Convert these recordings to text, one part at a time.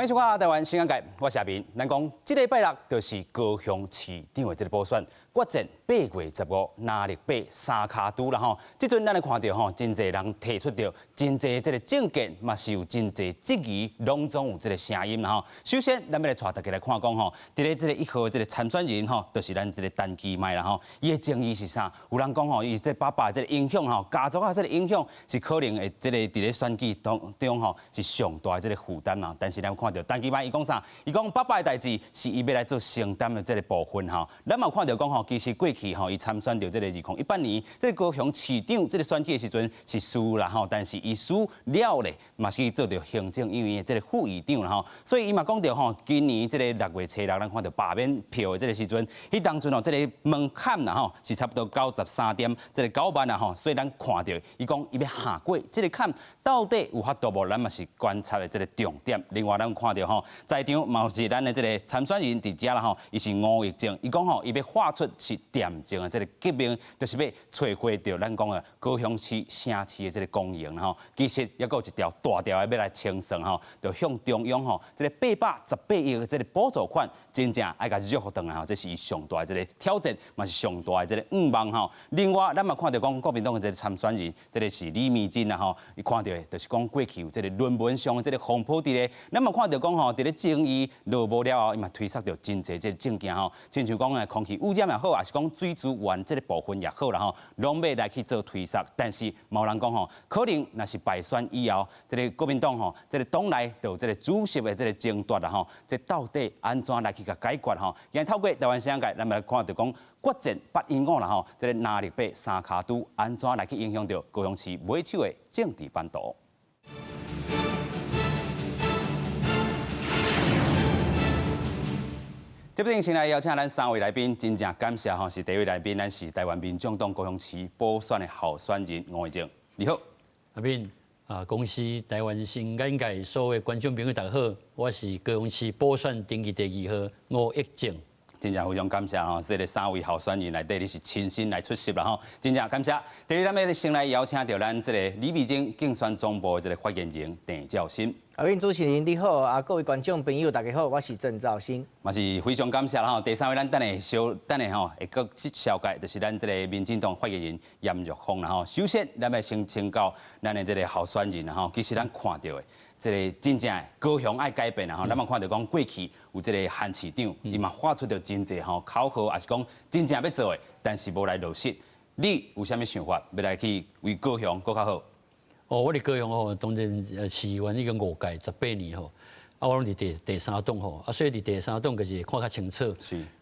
迎收看《台灣新眼界》，我是阿明。咱講這禮拜六就是高雄市長的這個補選，決戰8月15，藍綠白三跤拄啦吼。這陣咱來看著吼，真濟人提出著真濟這個政見，嘛是有真濟質疑，攏總有這個聲音啦吼。首先，咱欲來帶大家來看講吼，佇咧這個一號這個參選人吼，就是咱這個陳其邁啦吼。伊的爭議是啥？有人講吼，伊這爸爸這個影響吼，家族仔這個影響是可能會這個佇咧選舉當中吼是上大的這個負擔啦。但是咱看著陳其邁伊講啥？伊講爸爸的代誌是伊欲來做承擔的這個部分吼。咱嘛有看著講吼，其實過去吼，伊參選著這個2018年這個高雄市長這個選舉的時陣是輸啦吼，但是伊輸了咧，嘛是去做著行政院的這個副議長啦吼。所以伊嘛講著吼，今年這個6月初六，咱看著罷免票的這個時陣，彼當陣吼，這個門檻啦吼是差不多93.這個9萬啦吼，所以咱看著伊講伊欲跨過這個坎，到底有法度無？咱嘛是觀察的這個重點。另外，咱看著吼，在場嘛是咱的這個參選人佇遮啦吼，伊是吳益政，伊講吼，伊欲發出是恬靜的這個革命，就是欲摧毀著咱講的高雄市城市的這個功能吼。其實猶閣有一條大條的欲來清算吼，就向中央吼這個818億的這個補助款，真正愛共約轉來吼，這是伊上大的這個挑戰，嘛是上大的這個願望吼。另外，咱嘛看著講國民黨的這個參選人，這個是李眉蓁啦吼，伊看著的就是講過去有這個論文上的這個風波佇咧，咱嘛看著講吼，佇咧爭議落幕了後，伊嘛推捒著真濟這個政見吼，親像講空氣污染也好，抑是講水資源這個部分也好啦吼，攏欲來去做推捒。但是嘛有人講吼，可能若是敗選以後，這個國民黨吼，這個黨內就有這個主席的這個爭奪啦吼，這到底按怎來去共解決吼？今日透過台灣新眼界，咱來看著講決戰815啦吼，這個藍綠白三跤拄按怎來去影響著高雄市尾手的政治版圖。這邊先來邀請咱三位來賓，真正感謝吼，是第一位來賓，咱是台灣民眾黨高雄市補選的候選人吳益政，你好。阿敏啊，公視台灣新眼界所有觀眾朋友大家好，我是高雄市補選登記第二號吳益政。真正非常感謝吼，這個三位候選人內底你是親身來出席啦吼，真正感謝。第二，咱欲先來邀請著咱這個李眉蓁競選總部的這個發言人鄭兆新。阿敏主持人你好，啊各位觀眾朋友大家好，我是鄭兆新。嘛是非常感謝啦吼。第三位，咱等下小等下吼會閣紹介，就是咱這個民進黨發言人嚴玉鳳啦吼。首先，咱欲先請教咱的這個候選人啦吼，其實咱看著的。這個真正高雄愛改變啦吼，咱嘛看著講過去有這個韓市長，伊嘛發出著真濟吼口號，抑是講真正欲做的，但是無來落實。你有啥物想法，欲來去為高雄閣較好？哦，我佇高雄吼，當然市議員已經五屆十八年吼，啊，我攏佇第三黨吼，啊，所以佇第三黨就是看較清楚，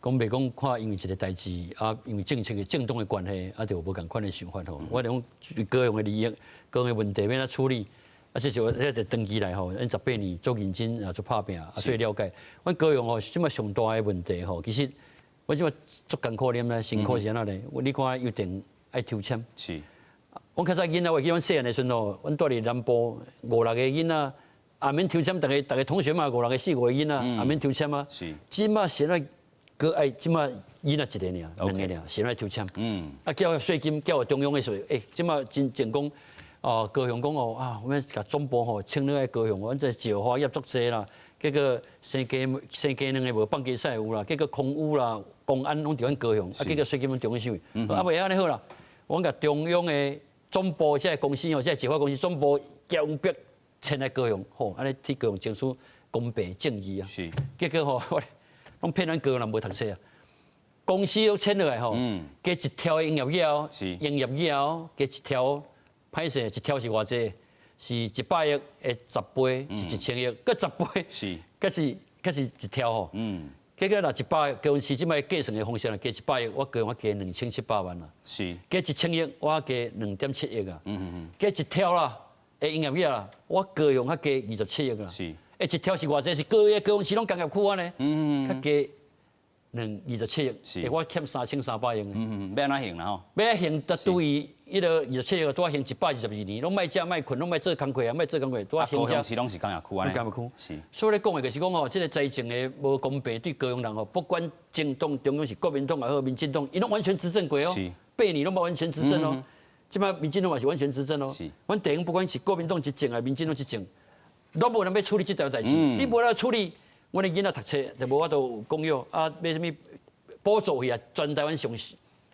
講袂講看因為一個代誌啊，因為政策的政黨的關係，啊，就有無仝款的想法吼。我講高雄的利益，高雄的問題欲按怎處理？啊，這是我這就長期來吼，阮十八年足認真也足拍拚，啊，所以了解。阮高雄吼，這擺上大的問題吼，其實阮這擺足艱苦咧，辛苦是按怎咧？你看郵電愛抽籤。阮較早囡仔，我記阮細漢的時陣吼，阮蹛佇南部五六個囡仔，也免抽籤，逐个逐个同學嘛，五六個四五個囡仔，也免抽籤啊。這擺現在閣愛這擺囡仔一個爾，兩個爾，現在抽籤。啊，繳稅金，繳中央的稅，欸，這擺真正講。哦，高雄講哦啊，阮共總部吼遷落來高雄，阮這石化業足濟啦，結果生雞生雞卵的無放雞屎有啦，結果空污啦、公安攏佇阮高雄，啊，結果稅金攏中央收去，啊，袂按呢好啦，阮共中央的總部這个公司吼，這个石化公司總部強迫遷來高雄，吼，按呢替高雄爭取公平正義啊。結果吼，攏騙咱高雄人無讀冊啊。公司都遷落來吼，加一兆營業額，營業額加一兆。歹勢，一兆是偌濟？是100億的十倍，是1000億，閣十倍，閣是一兆吼。結果若一百，高雄市這擺計算的方式，加一百億，我高雄我加2700萬啦。加1000億，我加2.7億啊。加一兆啦，的營業額啦，我高雄較加27億啦。欸，一兆是偌濟？是高個高雄市攏工業區按呢？較加。兩二十七億，欸，我欠3300億。欲按怎還啦吼？欲還得對伊，彼个二十七億，拄仔還122年，攏莫食莫睏，攏莫做工課啊，莫做工課，拄仔還。高雄市攏是工業區按呢。工業區。所以咧講的就是講吼，這个財政的無公平對高雄人吼，不管政黨中央是國民黨也好，民進黨，伊攏完全執政過哦。八年攏無完全執政哦。這擺民進黨嘛是完全執政哦。阮地方不管是國民黨執政抑民進黨執政，攏無人欲處理這條代誌。你無來處理，阮的囡仔讀冊就無法度有供養啊，欲啥物補助費啊，全台灣上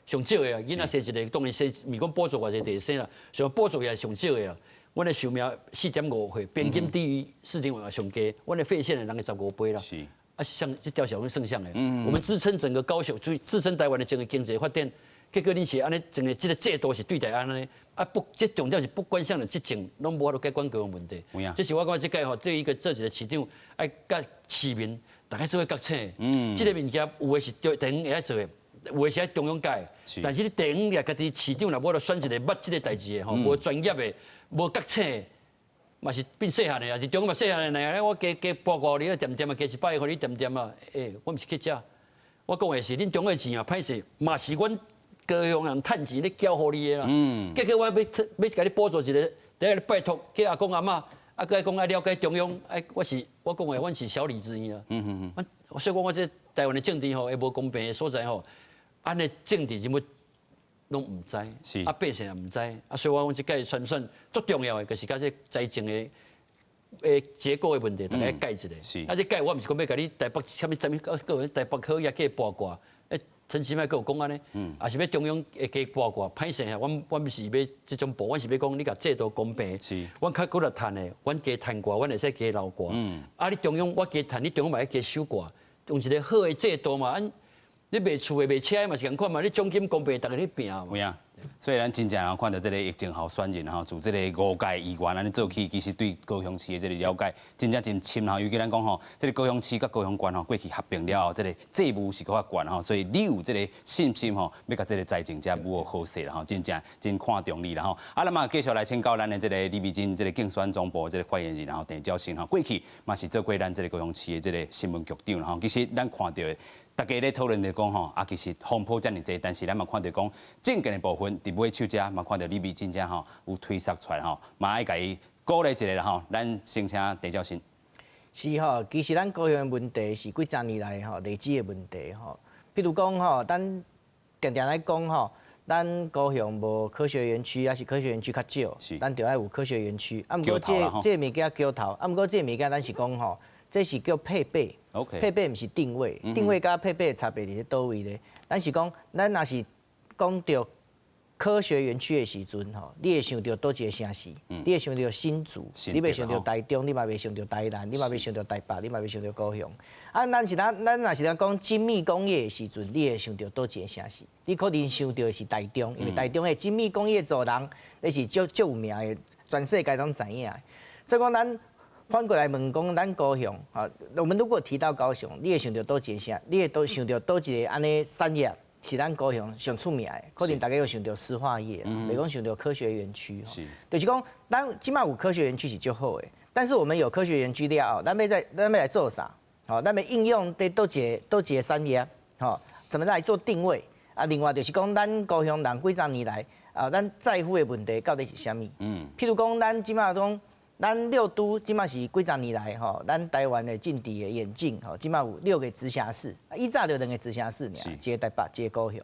上少的啊，囡仔生一个，當然生，毋是講補助偌濟就生啦，上補助費也上少的啊。阮的壽命4.5歲，平均低於4.5上低，阮的肺腺癌人的15倍啦。啊，像這條小算啥的，我們支撐整個高雄，支撐台灣的整個經濟發展，結果恁是按呢，整個這個制度是對待按呢，啊不，這重點是不管啥人執政，攏無法度解決高雄問題。這是我感覺這屆吼，對一個做一個市長，愛佮市民大家做伙覺醒。這個物件有的是地方會愛做的，有的是愛中央改，但是你地方也家己市長若無法度選一個捌這個代誌的吼，無專業的，無覺醒的，嘛是變細漢的啊！是中央嘛細漢的那我加加撥五你恬恬啊，加一百予你恬恬啊！欸，我毋是去食，我講的是恁中央的錢啊，歹勢嘛是阮高雄人趁錢咧繳予你的啦。結果我欲欲共你補助一个，得共你拜託，叫阿公阿嬤，啊，閣愛講愛了解中央，哎，我是我講的，阮是小李子啊。我所以講我這台灣的政治吼，會無公平的所在吼，按呢政治人物攏毋知，啊百姓也毋知，啊所以我講這屆選選足重要的，就是佮這財政的結構的問題，大家改一下。啊，這改我毋是講欲共你台北啥物啥物，閣有台北好也加撥掛，欸，陳其邁閣有講按呢，抑是欲中央會加撥掛，歹勢啊，阮毋是欲這種步，阮是欲講你共制度公平。阮較骨力趁的，阮加趁寡，阮會使加留寡。啊，你中央我加趁，你中央嘛愛加收寡，用一個好的制度嘛。你賣厝的賣車的嘛是仝款嘛，你獎金公平，逐家咧拚嘛。有影，所以咱真正看著這個疫情候選人吼，自這個五屆議員按呢做起，其實對高雄市的這個了解真正真深吼。尤其咱講吼，這個高雄市佮高雄縣吼過去合併了後，這個債務是閣較懸吼，所以你有這個信心吼，欲共這個財政才舞好勢啦吼，真正真看重你啦吼。啊，咱嘛繼續來請教咱的這個李美珍這個競選總部這個發言人吼鄭兆勝吼，過去嘛是做過咱這個高雄市的這個新聞局長吼。其實咱看著的，大家咧討論著講吼，啊，其實風波遮爾濟，但是咱嘛看著講政見的部分，佇尾手遮嘛看著李美珍遮吼有推捒出來吼，嘛愛共伊鼓勵一下啦吼。咱先請鄭兆勝。是吼，其實咱高雄的問題是幾十年來吼累積的問題吼。譬如講吼，咱定定來講吼，咱高雄無科學園區，抑是科學園區較少，咱著愛有科學園區。啊，毋過這這個物件橋頭，啊，毋過這個物件咱是講吼，這是叫配備。配備毋是定位，定位佮配備的差別佇咧佗位咧？咱是講，咱若是講著科學園區的時陣吼，你會想著佗一個城市，你會想著新竹，你袂想著台中，你嘛袂想著台南，你嘛袂想著台北，你嘛袂想著高雄。啊，咱若是咧講精密工業的時陣，你會想著佗一個城市？你可能想著的是台中，因為台中的精密工業做人，那是足足有名的，全世界攏知影。所以講咱反過來問講，咱高雄，吼，我們如果提到高雄，你會想著佗一個城？你會都想著佗一個按呢產業是咱高雄上出名的？可能大家有想著石化業，袂講想著科學園區。就是講，咱這馬有科學園區是足好的，但是我們有科學園區了後，咱欲來做啥？吼，咱欲應用佇佗一個產業？吼，怎麼來做定位？啊，另外就是講，咱高雄人幾十年來，啊，咱在乎的問題到底是啥物？譬如講，咱這馬講，咱六都這馬是幾十年來吼，咱台灣的政治的演進吼，這馬有六個直轄市，以早就兩個直轄市爾，一個台北，一個高雄。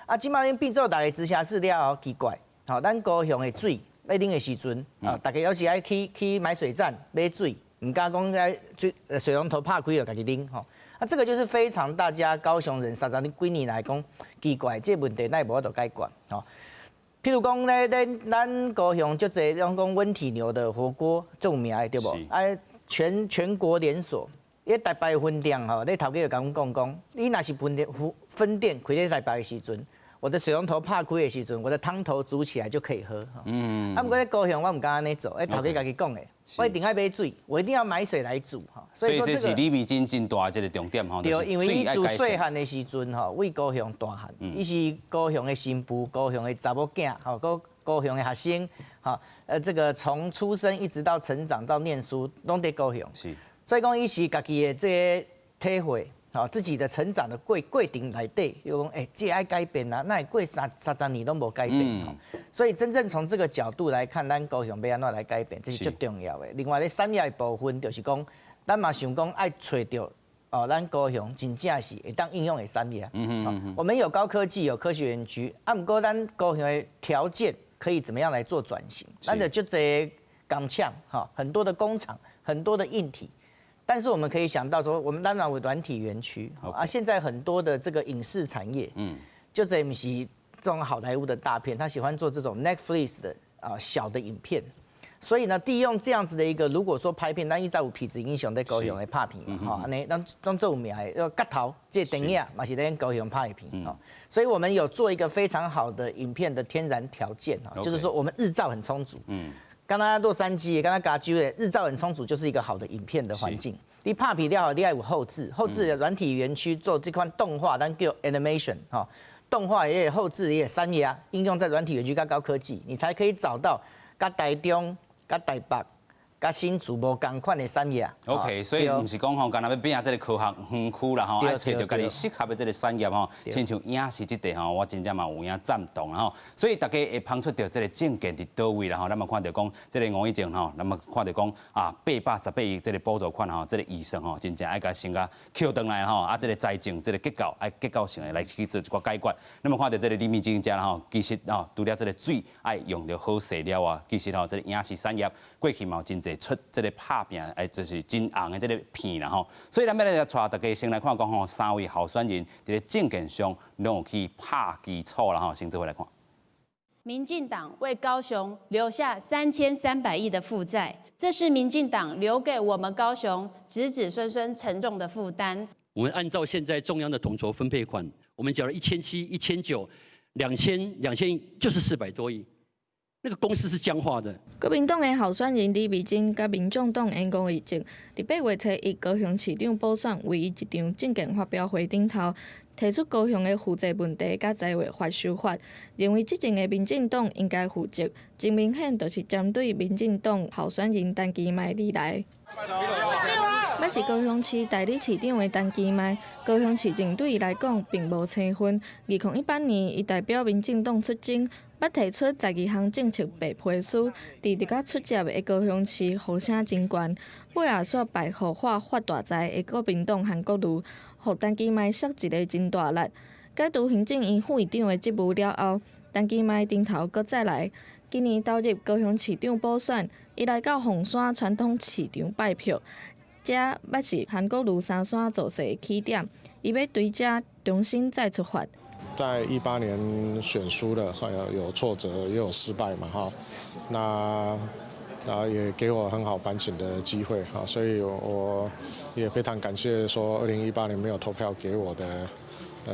啊，這馬恁變做六個直轄市了後，奇怪，吼，咱高雄的水欲啉的時陣，啊，大家有時愛去買水站買水，毋敢講愛水龍頭拍開就家己啉吼。啊，這個就是非常大家高雄人三十幾年來講奇怪，這個問題哪會無法度解決吼？譬如講咧，咱高雄足濟攏講溫體牛的火鍋足有名的對無？啊，全國連鎖，伊台北的分店吼，你頭家就共阮講講，你若是分店開咧台北的時陣，我的水龍頭拍開的時陣，我的湯頭煮起來就可以喝。啊，毋過咧高雄我毋敢按呢做，欸，頭家家己講的，我一定愛買水，我一定要買水來煮吼。所以這是李美珍真大這個重點吼。對，因為伊自細漢的時陣吼，為高雄大漢，伊是高雄的新婦，高雄的查某囝，吼，閣高雄的學生，吼，這個從出生一直到成長到念書，攏佇高雄。所以講，伊是家己的這個體會，吼，自己的成長的過程內底，又講，欸，這愛改變啊，哪會過三十年攏無改變吼。所以真正從這個角度來看，咱高雄欲按怎來改變，這是足重要的。另外咧，產業的部分就是講，咱嘛想講愛揣著哦，咱高雄真正是會當應用的產業。我們有高科技，有科學園區，啊，毋過咱高雄的條件可以怎麼樣來做轉型？咱就足濟工廠哈，很多的工廠，很多的硬體。但是我們可以想到說，我們當然有軟體園區啊，現在很多的這個影視產業，就這毋是這種好萊塢的大片，他喜歡做這種 Netflix 的啊小的影片。所以呢，利用這樣子的一個，如果說拍片，咱以前有痞子英雄佇高雄咧拍片嘛，吼，按呢，咱攏足有名的，角頭這個電影嘛是佇高雄拍的片，吼，所以我們有做一個非常好的影片的天然條件，就是說我們日照很充足，敢若洛杉磯，敢若加州的日照很充足，就是一個好的影片的環境。你拍片了後，你愛有後製，後製的軟體園區做這款動畫，咱叫 animation，吼，動畫也後製也產業應用在軟體園區佮高科技，你才可以找到佮台中、佮台北、佮新竹無仝款的產業。 OK，所以毋是講吼，干焦欲拼這個科學園區啦吼，愛揣著家己適合的這個產業吼，親像影視這塊吼，我真正嘛有影贊同啦吼。所以大家會芳出著這個政見佇佗位啦吼，咱嘛看著講這個吳益政吼，咱嘛看著講啊，818億這個補助款吼，這個預算吼，真正愛共先共抾轉來吼，啊，這個財政這個結構愛結構性的來去做一寡解決。咱嘛看著這個李美珍遮啦吼，其實吼，除了這個水愛用著好勢了啊，其實吼，這個影視產業過去嘛有真濟出這個拍拚，哎，就是真紅的這個片啦吼。所以咱欲來帶大家先來看講吼，三位候選人佇咧政見上攏有去拍基礎啦吼，先做伙來看。民進黨為高雄留下3300億的負債，這是民進黨留給我們高雄子子孫孫沉重的負擔。我們按照現在中央的統籌分配款，我們繳了1700、1900、2000、2000，就是400多億。那個公式是僵化的。國民黨的候選人李美珍佮民眾黨的吳益政，佇8月初一高雄市長補選唯一一場政見發表會頂頭，提出高雄的負債問題佮災劃法修法，認為執政的民進黨應該負責，真明顯就是針對民進黨候選人陳其邁而來。捌是高雄市代理市長的陳其邁，高雄市政對伊來講並無生分。2018年，伊代表民進黨出征，捌提出12項政策白皮書，佇入甲出接的高雄市呼聲真懸，尾仔煞敗予發大財的國民黨韓國瑜，予陳其邁削一个真大力。解除行政院副院長的職務了後，陳其邁頂頭閣再來，今年投入高雄市長補選，伊來到鳳山傳統市場拜票。這捌是韓國瑜三山造勢的起點，伊欲對這重新再出發。在18年選輸了，有挫折，也有失敗嘛，哈。那也給我很好反省的機會，哈，所以我也非常感謝說，2018年沒有投票給我的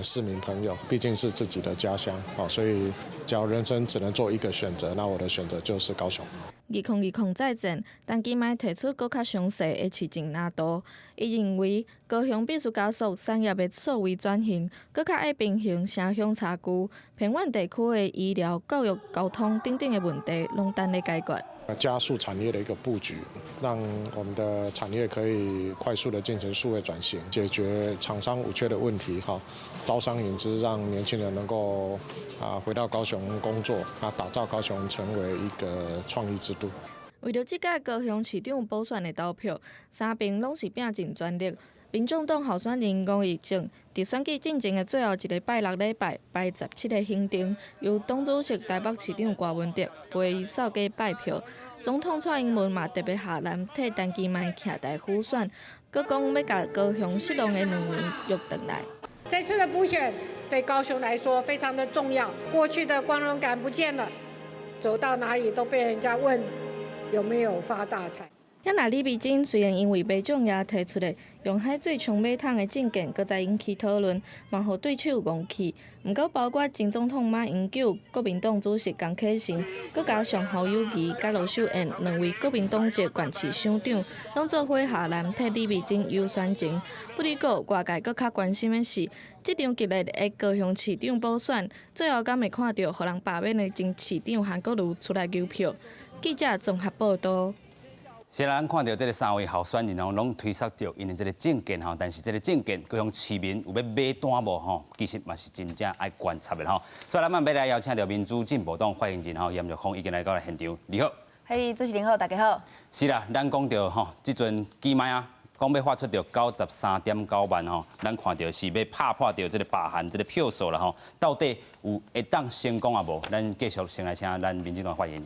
市民朋友，畢竟是自己的家鄉，所以假如人生只能做一個選擇，那我的選擇就是高雄。2020再戰，陳其邁提出閣較詳細的市政藍圖。伊認為高雄必須加速產業的數位轉型，閣較愛平衡城鄉差距、偏遠地區的醫療、教育、交通等等的問題，攏等咧解決。加速產業的一個布局，讓我們的產業可以快速的進行數位轉型，解決廠商五缺的問題，哈，招商引資，讓年輕人能夠啊回到高雄工作，啊，打造高雄成為一個創意之都。為著這屆高雄市長補選的投票，三邊攏是拼盡全力。民眾黨候選人吳益政佇選舉進前的最後一个拜六禮拜排17個行程，由黨主席台北市長柯文哲陪伊掃街拜票。總統蔡英文嘛特別下南替陳其邁徛台輔選，閣講欲共高雄失望的2年約轉來。這次的補選對高雄來說非常的重要，過去的光榮感不見了，走到哪裡都被人家問有沒有發大財。遐若李美珍雖然因為馬總爺提出的用海水沖馬桶的政見，閣再引起討論，嘛予對手戇氣。毋過，包括前總統馬英九、國民黨主席江啟臣，閣加上侯友宜佮盧秀燕兩位國民黨籍縣市首長，攏做伙下南替李美珍遊選情。不過，外界閣較關心的是，這場激烈的高雄市長補選，最後敢會看著予人罷免的前市長韓國瑜出來搝票？記者綜合報道。雖然咱看著這个三位候選人吼，攏推捒著𪜶的這个政見吼，但是這个政見高雄市民有欲買單無吼？其實嘛是真正愛觀察的吼。所以咱欲來邀請著民主進步黨發言人吼嚴玉鳳已經來到現場，你好。嘿，主持人好，大家好。是啦，咱講著吼，這陣其邁啊，講欲發出著93.9萬吼，咱看著是欲拍破著這个罷韓這个票數啦吼，到底有會當成功抑無？咱繼續先來請咱民進黨發言人。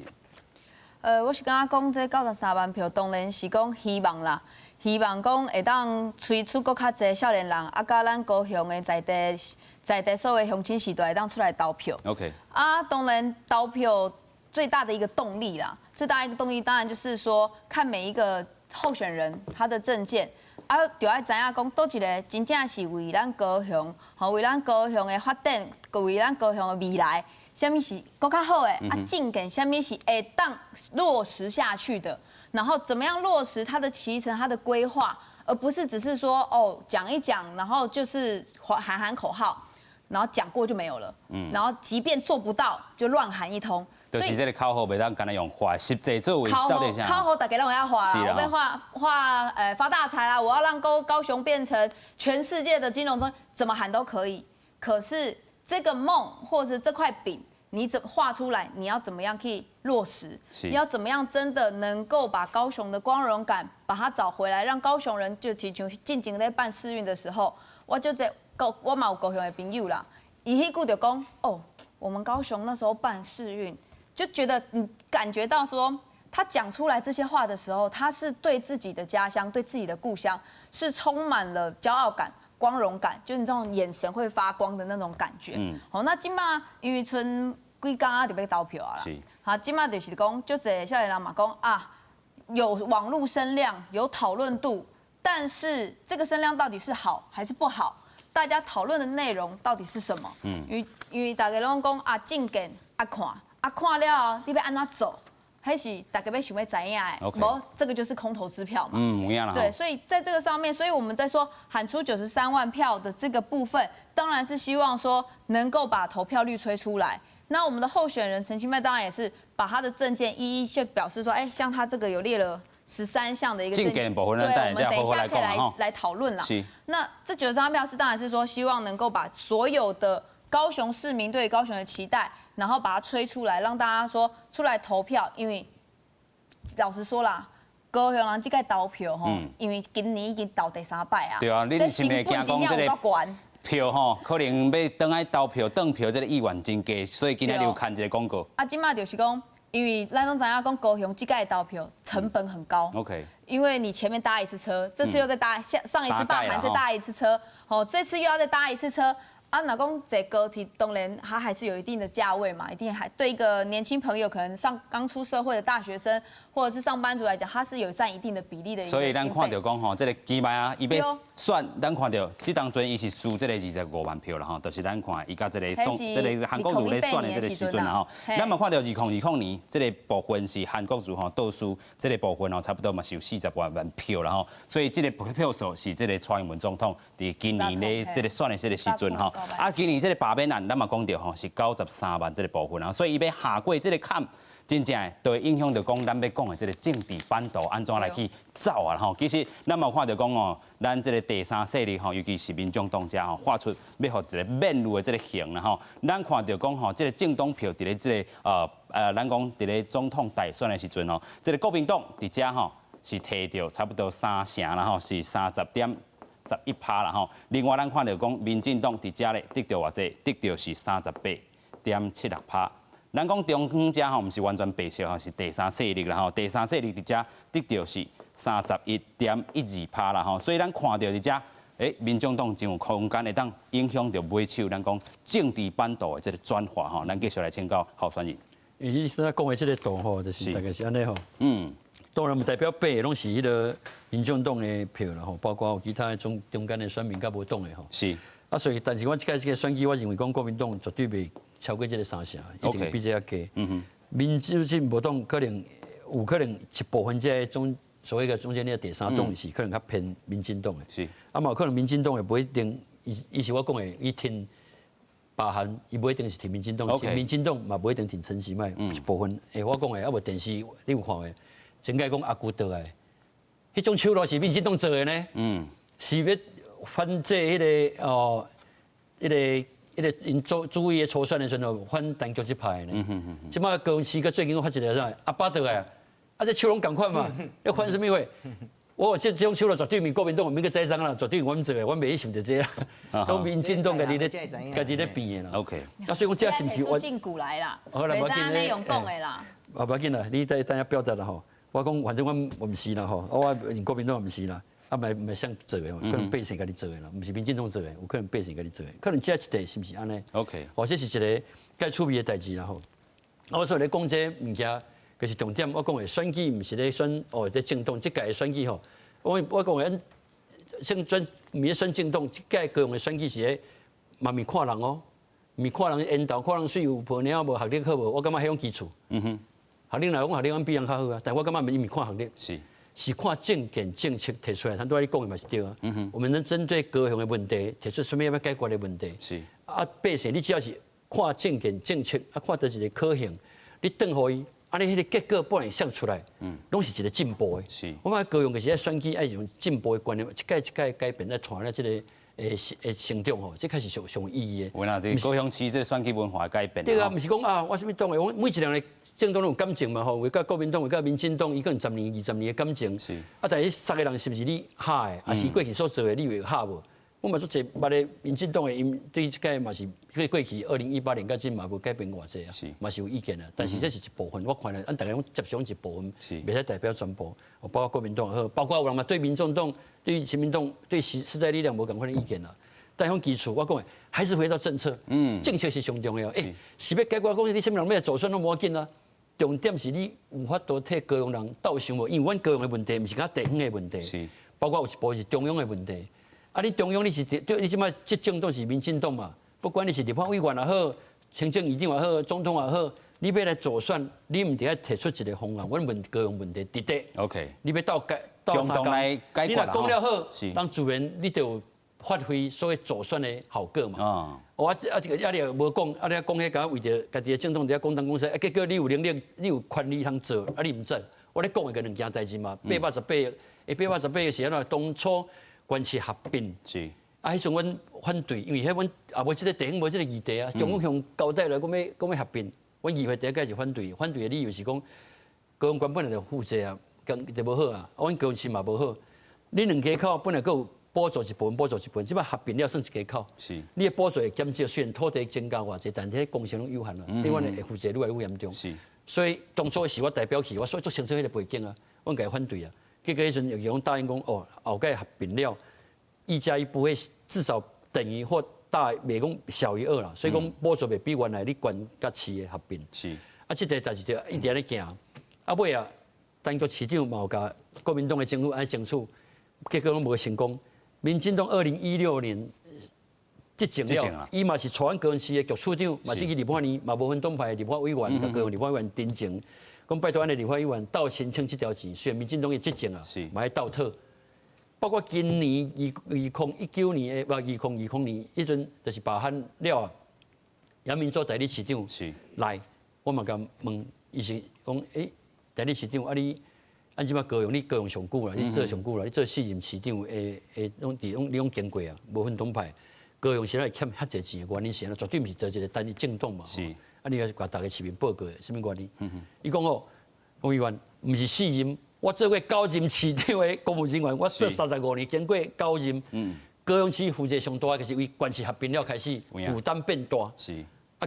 我是感覺講這93萬票，當然是講希望啦，希望講會當催出閣較濟少年人，啊，佮咱高雄的在地在地所謂鄉親世代會當出來投票。 啊，當然投票最大的一個動力啦，最大一個動力當然就是說，看每一個候選人他的政見，啊，就愛知影講，佗一个真正是為咱高雄，吼，為咱高雄的發展，為咱高雄的未來，啥物是閣較好的，啊，政見啥物是會當落實下去的，然後怎麼樣落實他的期程、他的規劃，而不是只是說哦講一講，然後就是喊喊口號，然後講過就沒有了，然後即便做不到，就亂喊一通。就是這個口號袂當干焦用喊，實際作為到底啥？口號大家攏會曉喊，我欲喊喊發大財啦！我要讓高雄變成全世界的金融中心，怎麼喊都可以。可是這個夢或者這塊餅，你怎畫出來？你要怎麼樣去落實？你要怎麼樣真的能夠把高雄的光榮感把它找回來，讓高雄人就像進前咧辦世運的時候，我就這高我嘛有高雄的朋友啦，伊彼句就講哦，我們高雄那時候辦世運。就覺得你感覺到說，他講出來這些話的時候，他是對自己的家鄉、對自己的故鄉是充滿了驕傲感、光榮感，就你這種眼神會發光的那種感覺。好，那這馬因為賰幾工啊就欲投票啊啦。好，這馬就是講，足濟少年人嘛講啊，有網路聲量，有討論度，但是這個聲量到底是好還是不好？大家討論的內容到底是什麼？因為大家攏講啊，政見愛看。啊，看了後，你欲按怎做？彼是大家欲想欲知影的？無，這個就是空頭支票嘛。嗯，有影啦。對，所以在這個上面，所以我們在說喊出九十三萬票的這個部分，當然是希望說能夠把投票率催出來。那我們的候選人陳其邁當然也是把他的政見一一就表示說，哎，像他這個有列了13項的一個政見部分，對，我們等一下可以來討論啦。那這九十三萬票是當然是說希望能夠把所有的高雄市民對高雄的期待，然後把它催出來，讓大家說出來投票，因為老實說啦，高雄人這屆投票吼，因為今年已經投第三擺啊。對啊，你是毋是驚講這個票吼，可能欲轉來投票、轉票這個意願真低，所以今仔日有刊一個廣告。啊，這馬就是講，因為咱攏知影講高雄這屆投票成本很高。 因為你前面搭一次車，這次又再搭，上上一次罷韓再搭一次車，好，這次又要再搭一次車。啊，若講坐高鐵，當然它還是有一定的價位嘛，一定還對一個年輕朋友，可能上剛出社會的大學生或者是上班族來講，它是有佔一定的比例的。所以咱看著講吼，這个其邁啊，伊欲選，咱看著這當陣伊是輸這个25萬票啦吼，就是咱看伊佮這个宋，這个韓國瑜咧選的這个時陣啦吼。咱嘛看著2020年這个部分是韓國瑜吼倒輸，這个部分吼差不多嘛是有40多萬票啦吼，所以這个票數是這个蔡英文總統佇今年咧這个選的這个時陣吼。啊，今年這个罷免案，咱嘛講著吼是93萬這个部分啊，所以伊欲下過這个坎，真正的就會影響著講咱欲講的這个政治版圖按怎來去走啊吼。其實咱嘛有看著講哦，咱這个第三勢力吼，尤其是民眾黨遮吼，發出欲予一个免怒的這个形啦吼。咱看著講吼，這个政黨票佇咧這个咱講佇咧總統大選的時陣吼，這个國民黨佇遮吼是提著差不多三成啦吼，是30.11%啦吼。另外咱看著講，民進黨佇遮咧得著偌濟，得著是38.76%。咱講中間遮吼，毋是完全白色吼，是第三勢力啦吼。第三勢力佇遮得著是31.12%啦吼。所以咱看著佇遮，民眾黨真有空間會當影響著尾手，咱講政治版圖的這个轉化吼。咱繼續來請教候選人。因為你剛才講的這个圖吼，就是大概是按呢吼。當然毋代表白的攏是彼个民眾黨的票啦吼，包括有其他的中間的選民佮無黨的吼。啊，所以，但是我這屆這个選舉，我認為講國民黨絕對袂超過這个三成，一定會比這較低。民主進步黨可能有可能一部分這个中所謂的中間那個第三黨是可能較偏民進黨的。啊，嘛有可能民進黨也無一定，伊是我講的，伊挺罷韓，伊無一定是挺民進黨，挺民進黨嘛無一定挺陳其邁，一部分。我講的啊，無電視你有看的？前擺講阿姑倒來，彼種手路是民進黨做的呢？是欲反制彼个哦，彼个𪜶做主意的初選的時陣，反陳菊這派的呢。這馬高雄市閣最近閣發一个啥？阿爸倒來，啊，這手攏仝款嘛，欲反啥物貨？我這種手段絕對毋是國民黨，毋免閣栽贓啦，絕對阮做的，阮袂去想著這啦。都民進黨家己咧，家己咧變的啦。 OK。啊，所以講這是毋是我？進古來啦，好啦，無要緊咧用講的啦。啊，無要緊啦，你等等下表達啦吼。我講反正阮毋是啦吼，我國民黨毋是啦，啊，毋是啥做的，可能百姓家己做的啦，毋是民進黨做的，有可能百姓家己做的，可能這一塊是毋是按呢？OK。哦，這是一個蓋趣味的代誌啦吼。啊，我所以咧講這物件，就是重點。我講的選舉毋是咧選哦，這政黨，這屆的選舉吼，我講的，選選毋是選政黨，這屆高雄的選舉是咧，嘛毋是看人哦，毋是看人緣投，看人水有婆領無學歷好無，我感覺彼種基礎。學歷來講，學歷阮比人較好啊，但我感覺毋是看學歷，是看政見政策提出來。頭拄仔你講的嘛是對啊。我們能針對高雄的問題提出啥物欲解決的問題。啊，百姓你只要是看政見政策，啊，看著一個可行，你轉予伊，按呢彼個結果本來想出來，攏是一個進步的。我感覺高雄就是愛選舉愛用進步的觀念，一屆一屆改變來帶來這個誒成長吼，這才是上上有意義的。有啦，佇高雄市這個選舉文化改變。對啊，毋是講啊，我啥物黨的，我每一個人的政黨攏有感情嘛吼，有佮國民黨，有佮民進黨，伊可能十年、20年的感情。啊，但是殺的人是毋是你合的，還是過去所做的你會合無？我嘛足濟捌的民進黨的，𪜶對這屆嘛是過去2018年到今嘛無改變偌濟啊，嘛是有意見啊。但是這是一部分，我看咧，咱大家攏接受一部分，袂使代表全部。包括國民黨也好，包括有人嘛對民眾黨、對親民黨、對時代力量無仝款的意見啦。但講基礎，我講的還是回到政策，政策是上重要。欸，是欲解決講你啥物人欲來助選攏無要緊啊。重點是你有法度替高雄人鬥想無？因為阮高雄的問題毋是干焦地方的問題，包括有一部分是中央的問題。啊！你中央你是對，你這擺執政黨是民進黨嘛？不管你是立法委員也好，行政院長也好，總統也好，你欲來助選，你毋著愛提出一個方案。阮問高雄問題佇佇 你欲鬥解鬥相共，你若講了好，人自然你就有發揮所謂助選的效果嘛。哦，啊，這啊這個啊你若無講，啊你講彼個為著家己的政黨佇遐講東講西，啊結果你有能力，你有權利通做，啊你毋做。我咧講的個兩件代誌嘛，818，欸818是按怎？當初縣市合併，啊，彼陣阮反對，因為彼阮也無這個地方無這個議題啊，中央向交代來講欲講欲合併，阮議會第一屆是反對，反對的理由是講高雄縣本來就負債啊，經濟無好啊，阮高雄市嘛無好，你兩家口本來閣有補助一部分，補助一部分，這擺合併了算一家口，你的補助會減少，雖然土地增加偌濟，但是工程攏有限啦，對阮的負債愈來愈嚴重。所以當初是我代表去，我所以足清楚彼個背景啊，阮共伊反對啊。結果彼陣又講答應講，哦，後蓋合併了，1加1不會至少等於或大，袂講小於二啦。所以講補助袂比原來你縣佮市的合併。啊，這個代誌就一直按呢行。啊，尾啊，陳菊市長嘛有共國民黨的政府按呢爭取，結果攏無成功。民進黨2016年執政了，伊嘛是帶阮高雄市的局處長，嘛是去立法院，嘛無分黨派的立法委員，共高雄立法委員陳情。講拜託，阮的立法委員鬥申請這條錢，雖然民進黨的執政啊，嘛愛鬥討。包括今年2019年的，不2020年，彼陣就是罷韓了啊，楊明做代理市長來，我嘛共問，伊是講，欸，代理市長啊你，按這擺高雄，你高雄上久啦，你做上久啦，你做四任市長的的，攏佇攏你攏經過啊，無分黨派，高雄是哪會欠遐濟錢的原因是按怎？絕對毋是做一個單一政黨嘛。啊！你欲共逐個市民報告的，啥物原因？伊講哦，洪議員，毋是四任，我做過九任市長的公務人員，我做35年，經過九任。高雄市負債上大，就是為縣市合併了開始負擔變大。啊，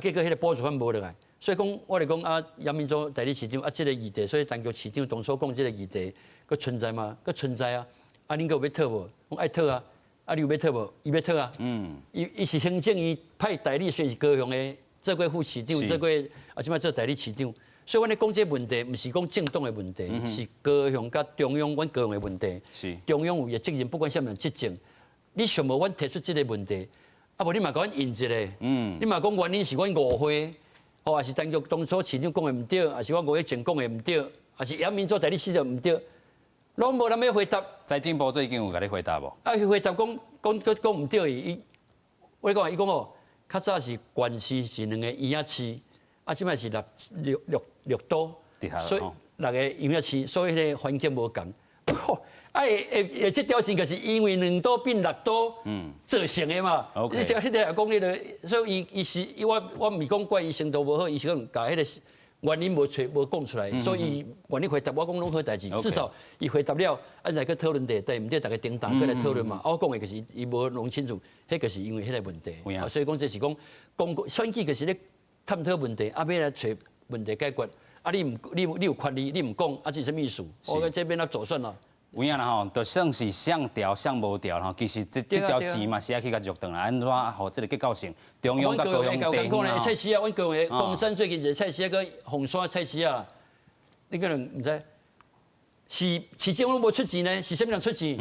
結果彼個補助款無落來，所以講我來講啊，楊明做代理市長啊，這個議題，所以陳菊市長當初講這個議題，閣存在嗎？閣存在啊！啊，恁閣有欲討無？講愛討啊！啊，你有欲討無？伊欲討啊！伊伊是行政院派代理，雖然是高雄的。做過副市長，做過啊，這擺做代理市長，所以阮咧講這個問題，毋是講政黨的問題，是高雄佮中央，阮高雄的問題。中央有伊的責任，不管啥物人執政，你想無阮提出這個問題，啊無你嘛共阮應一下，你嘛講原因是阮誤會，吼，還是陳菊當初市長講的毋對，還是我吳益政講的毋對，還是楊明做代理市長毋對，攏無人欲回答。財政部最近有共你回答無？啊，伊回答講講閣講毋對伊，我講伊講哦。較早是縣市是兩個園仔市，啊，這擺是六六六六都，所以六個園仔市，所以彼個環境無仝。啊，會會會這條線就是因為兩都變六都造成的嘛。你像彼個也講彼個，所以伊伊是伊我我毋是講怪伊程度無好，伊是講共彼個原因無揣無講出來，所以願意回答我講攏好代誌，至少伊回答了，啊來去討論題，對毋對？逐家叮當過來討論嘛。我講的就是伊無弄清楚，彼個是因為彼個問題。啊，所以講這是講公共選舉就是咧探討問題，啊欲來揣問題解決。啊，你毋你你有權利，你毋講，啊，這是啥物意思？我講這欲按怎做選啦。有影啦吼，就算是上調上無調吼，其實這這條錢嘛是愛去共續轉來，按怎予這個結構性？中央佮高雄地方菜市仔，阮高雄的岡山最近一個菜市仔，佮鳳山菜市仔，你可能毋知，是市政府無出錢呢，是啥物人出錢？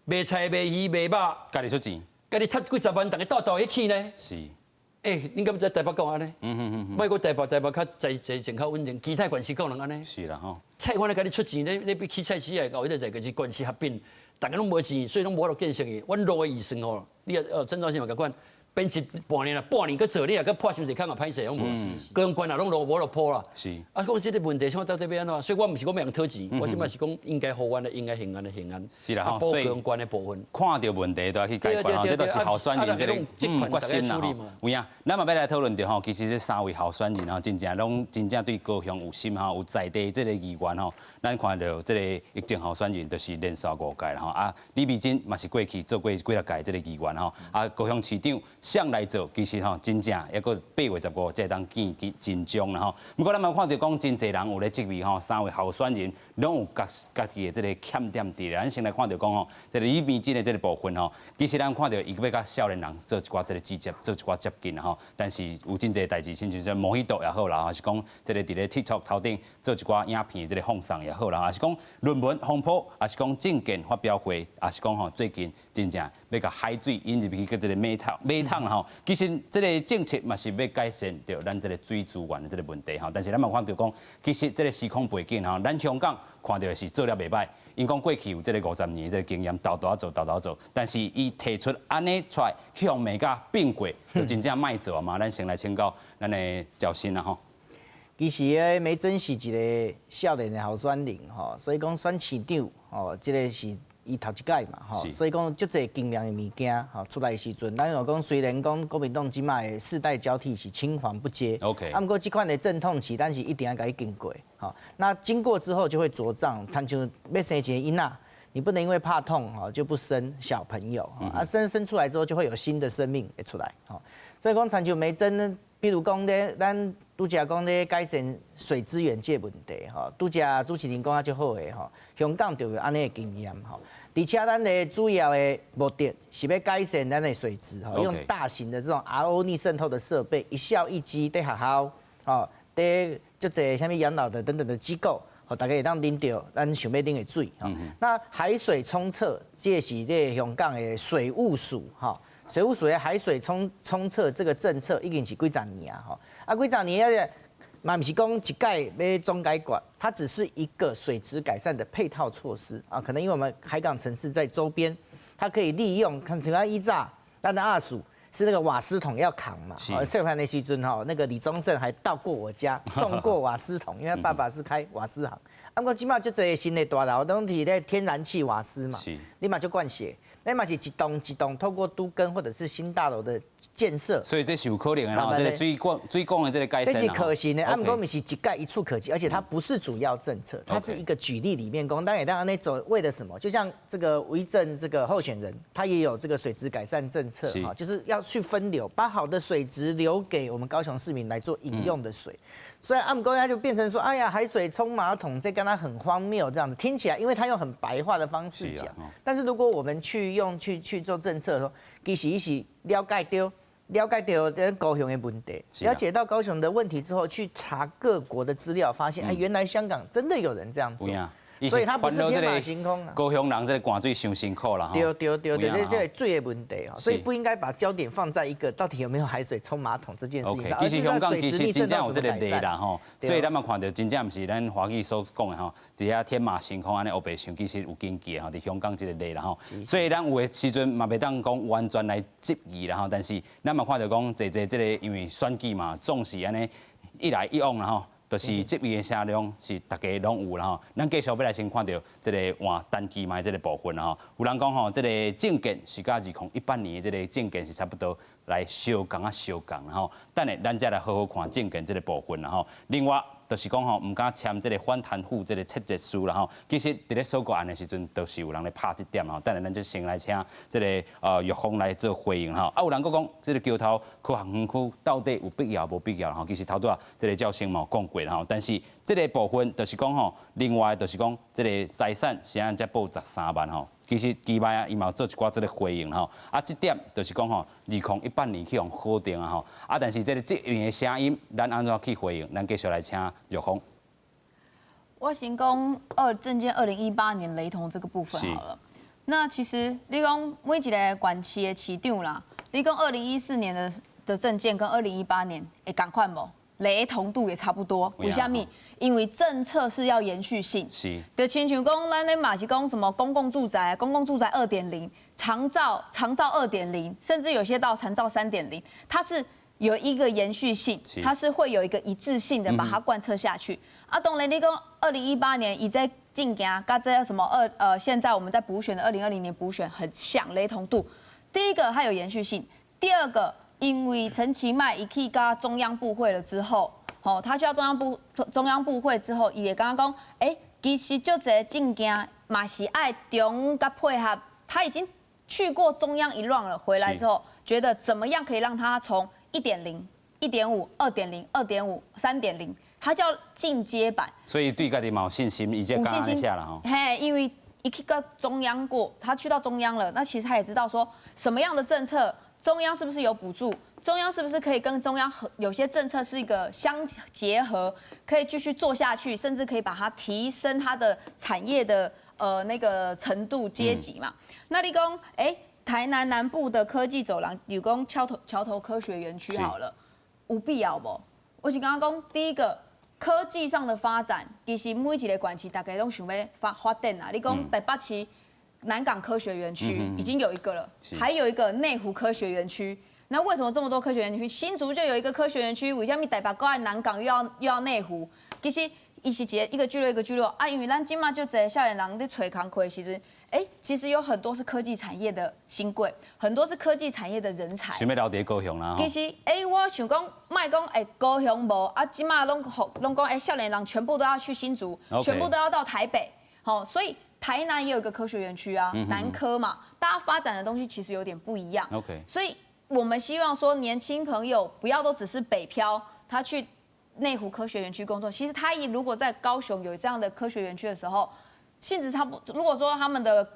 賣菜賣魚賣肉，家己出錢，家己趁幾十萬，逐家鬥鬥去起呢？是。欸，恁敢毋知台北閣按呢？莫閣台北，台北較財財政較穩定，其他縣市閣能按呢？是啦吼。菜販咧共你出錢，你你欲起菜市仔，搞彼個就是縣市合併，逐家攏無錢，所以攏無法度建設去。阮路的預算吼，你啊，鄭兆信嘛共款，編一半年啦，半年閣做，你若閣破傷濟空也歹勢，攏無。高雄縣也攏路無法度鋪啦。啊，講這個問題，像到底欲按怎？所以我毋是講欲共討錢，我這擺是講應該予阮的，應該還按的還按。是啦吼，所以高雄縣的部分。看著問題都愛去解決吼，這都是候選人這個決心啦吼。有影，咱嘛欲來討論著吼，其實這三位候選人吼，真正攏真正對高雄有心吼，有在地這個議員吼。咱看著這個疫情候選人，就是連續五屆啦吼。啊，李美珍嘛是過去做過幾若屆這個議員吼。啊，高雄市長誰來做，其實吼真正猶閣8月15才會當見見真章啦吼。毋過咱嘛看著講真濟人有咧質疑吼，三位候選人攏有家家己的這個欠點佇咧。咱先來看著講吼，這個李美珍的這個部分吼，其實咱看著伊欲佮少年人做一寡這個直接，做一寡接近吼。但是有真濟代誌，親像說摩希朵也好啦，還是講這個佇咧 TikTok 頭頂做一寡影片這個放送也好啦，還是講論文風波，還是講政見發表會，還是講吼最近真正欲共海水引入去閣這個馬桶馬桶吼，其實這個政策嘛是欲改善著咱這個水資源的這個問題吼。但是咱嘛看著講，其實這個時空背景吼，咱香港看著的是做了袂䆀，𪜶講過去有這個50年的這個經驗，沓沓仔做，沓沓做，但是伊提出按呢出來，去予罵甲變過，就真正莫做啊嘛。咱先來請教咱的趙新啦吼。其實咧，梅珍是一個少年的候選人吼，所以講選市長吼，這個是伊頭一屆嘛吼，所以講足濟經驗的物件吼出來的時陣，咱若講雖然講國民黨這擺的世代交替是青黃不接啊，毋過這款的陣痛期，咱是一定愛共伊經過吼。那經過之後就會茁壯，親像欲生一个囡仔，你不能因為怕痛吼就不生小朋友，啊生出來之後就會有新的生命會出來吼。所以講親像梅珍呢，比如講咧，咱拄才講咧改善水資源這個問題吼，拄才主持人講啊足好的吼，香港就有按呢的經驗吼，而且咱的主要的目的是欲改善咱的水質吼，用大型的這種 RO 逆滲透的設備，一校一機佇學校吼，佇足濟啥物養老的等等的機構，予大家會當啉著咱想欲啉的水吼。那海水沖廁，這是咧香港的水務署吼。水務署的海水沖廁這個政策已經是幾十年啊，吼啊幾十年啊，嘛毋是講一擺欲總解決，它只是一個水質改善的配套措施啊。可能因為我們海港城市在周邊，它可以利用，看像以早，咱的阿叔是那個瓦斯桶要扛嘛。細漢的時陣吼，那個李宗盛還到過我家送過瓦斯桶，因為他爸爸是開瓦斯行。啊，毋過這擺足濟新的大樓攏是咧天然氣瓦斯嘛，你嘛就慣勢。那嘛是一棟一棟透過都更或者是新大樓的建設，所以這是有可能的哈，這個水管的這個改善，這是可行的。啊，毋過毋是一概一蹴可幾，而且它不是主要政策，它是一個舉例裡面講，當然當然那走為了什麼？就像這個吳益政這個候選人，他也有這個水質改善政策哈，就是要去分流，把好的水質留給我們高雄市民來做飲用的水。所以啊毋過他就變成說，哎呀，海水沖馬桶，這跟他很荒謬這樣子，聽起來，因為他用很白話的方式講。但是如果我們去用去做政策的時候，其實是了解著了解著這高雄的問題，了解到高雄的問題之後，去查各國的資料，發現哎，原來香港真的有人這樣做。所以他不是天馬行空啊。高雄人這個灌水傷辛苦啦，對對對對，這這水的問題哦，所以不應該把焦點放在一個到底有沒有海水沖馬桶這件事情上。其實香港其實真正有這個例啦吼，所以咱嘛看著真正毋是咱華語所講的吼，佇遐天馬行空按呢烏白想，其實有根據的吼，佇香港這個例啦吼。所以咱有的時陣嘛袂當講完全來質疑啦吼，但是咱嘛看著講濟濟這個因為選舉嘛，總是按呢一來一往啦吼。就是質疑的聲量是逐家攏有啦吼，咱繼續欲來先看著這個換陳其邁這個部分啦吼。有人講吼，這個政見是佮2018年的這個政見是差不多，來相仝啊相仝吼。等下咱再來好好看政見這个部分啦吼。另外，就是講吼，毋敢簽這个反貪腐這个切結書啦吼。其實佇咧蒐案的時陣，都是有人咧拍這點吼。等下咱就先來請這个玉鳳來做回應吼。啊，有人閣講，這个橋頭科學園區到底有必要無必要吼？其實頭拄仔這个趙生嘛有講過吼。但是這个部分就是講吼，另外就是講這个財產是按才報13萬吼。其實其邁啊，伊嘛有做一寡這个回應吼。啊，這點就是講吼，2018年去予否定啊吼。啊，但是這个質疑的聲音，咱按怎去回應？咱繼續來請玉鳳。我先講政見2018年雷同這個部分好了。那其實你講每一个縣市的市長啦，你講2014年的政見跟2018年會仝款無？雷同度也差不多。為啥物？因為政策是要延續性。就親像講，咱咧嘛是講什麼公共住宅、公共住宅2.0、長照2.0，甚至有些到長照3.0，它是有一個延續性，它是會有一個一致性的把它貫徹下去。啊，當然你講2018年伊這政見，佮這什麼現在我們在補選的2020年補選很像雷同度。第一個它有延續性，第二個，因為陳其邁伊去佮中央部會了之後，吼，他去到中央部會之後，伊會感覺講，欸，其實足濟政見嘛是愛中央佮配合，他已經去過中央一 round 了，回來之後，覺得怎麼樣可以讓他從1.0、1.5、2.0、2.5、3.0，他叫進階版。所以對家己嘛有信心，伊才敢按呢寫啦吼。嘿，因為伊去到中央過，他去到中央了，那其實他也知道說什麼樣的政策。中央是不是有補助？中央是不是可以跟中央合？有些政策是一個相結合，可以繼續做下去，甚至可以把它提升它的產業的那個程度階級嘛？那你講，欸，台南南部的科技走廊，比如講橋頭科學園區好了，有必要無？我是感覺講，第一個科技上的發展，其實每一个縣市大家攏想欲發展啊。你講台北市南港科學園區已經有一個了，還有一個內湖科學園區。那為什麼這麼多科學園區？新竹就有一個科學園區，為啥物台北閣愛南港又要內湖？其實伊是一個聚落一個聚落啊，因為咱這馬足濟少年人咧揣工課的時陣，欸，其實有很多是科技產業的新貴，很多是科技產業的人才。想欲留佇高雄啦。其實，欸，我想講，莫講，欸，高雄無啊，這馬攏講，欸，少年人全部都要去新竹，全部都要到台北，好，所以台南也有一個科學園區啊，南科嘛，大家發展的東西其實有點不一樣。 所以我們希望說，年輕朋友不要都只是北漂，他去內湖科學園區工作。其實他如果在高雄有這樣的科學園區的時候，性質差不多。如果說他們的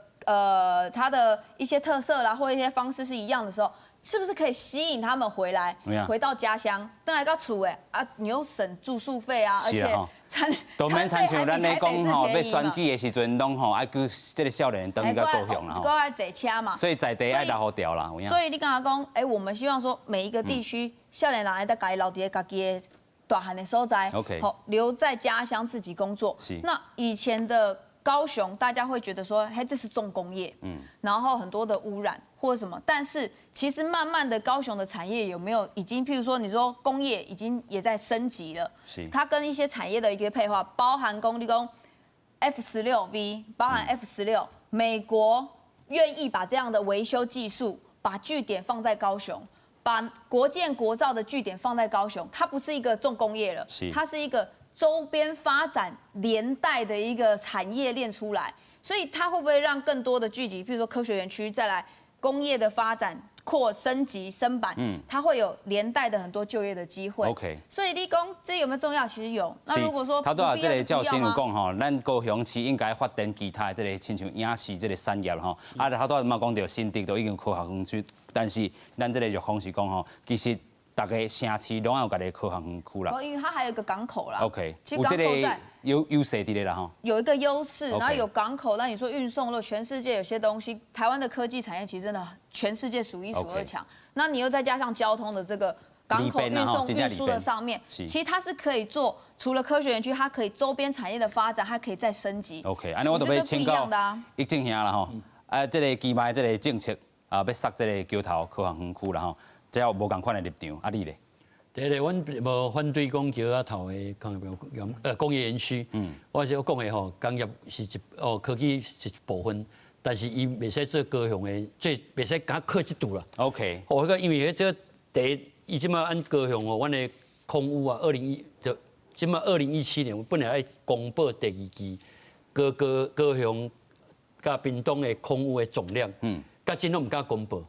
他的一些特色啦，或一些方式是一樣的時候，是不是可以吸引他們回來，回到家鄉，轉來到厝的啊，你又省住宿費啊，而且餐都免親像咱咧講吼，欲選舉的時陣，攏吼愛叫這个少年人轉去到高雄啦吼。閣愛坐車嘛。所以在地愛留予牢啦。所以你感覺講，欸，我們希望說每一個地區少年人愛當家己留佇家己的大漢的所在，好留在家鄉自己工作。那以前的高雄，大家會覺得說，嘿，這是重工業，然後很多的污染或者什麼。但是其實慢慢的，高雄的產業有沒有已經，譬如說你說工業已經也在升級了，它跟一些產業的一個配合，包含講你講 F-16V，包含 F-16，美國願意把這樣的維修技術，把據點放在高雄，把國艦國造的據點放在高雄，它不是一個重工業了，它是一個周邊發展連帶的一個產業鏈出來，所以它會不會讓更多的聚集，譬如說科學園區再來工業的發展擴升級升版，它會有連帶的很多就業的機會。 所以你講這有沒有重要？其實有。那如果說頭拄仔這个趙新有講吼，咱高雄市應該發展其他的這个親像影視這个產業吼。啊，頭拄仔嘛講著新竹都已經科學園區，但是咱這个玉鳳是講吼，其實逐个城市攏有家己的科學園區啦。哦，因為它還有一個港口啦。 有這個優勢佇咧啦吼。有一個優勢，然後有港口，那你說運送，若全世界有些東西，台灣的科技產業其實真的全世界數一數二強。那你又再加上交通的這個港口運送運輸的上面，其實它是可以做，除了科學園區，它可以周邊產業的發展，它可以再升級。 OK，按呢我就欲請教益正兄啦吼，啊，這个其邁這个政策啊，欲殺這个橋頭科學園區啦吼。這有無仝款的立場，啊你咧？第一，阮無反對講橋仔頭的工業園區。我是講的吼，工業是一哦，科技是一部分，但是伊袂使做高雄的，這袂使共靠這度啦。 哦，彼個因為彼這第一，伊這擺按高雄哦，阮的空污啊，就這擺2017年，本來愛公布第二期高雄佮屏東的空污的總量，到今攏毋敢公布。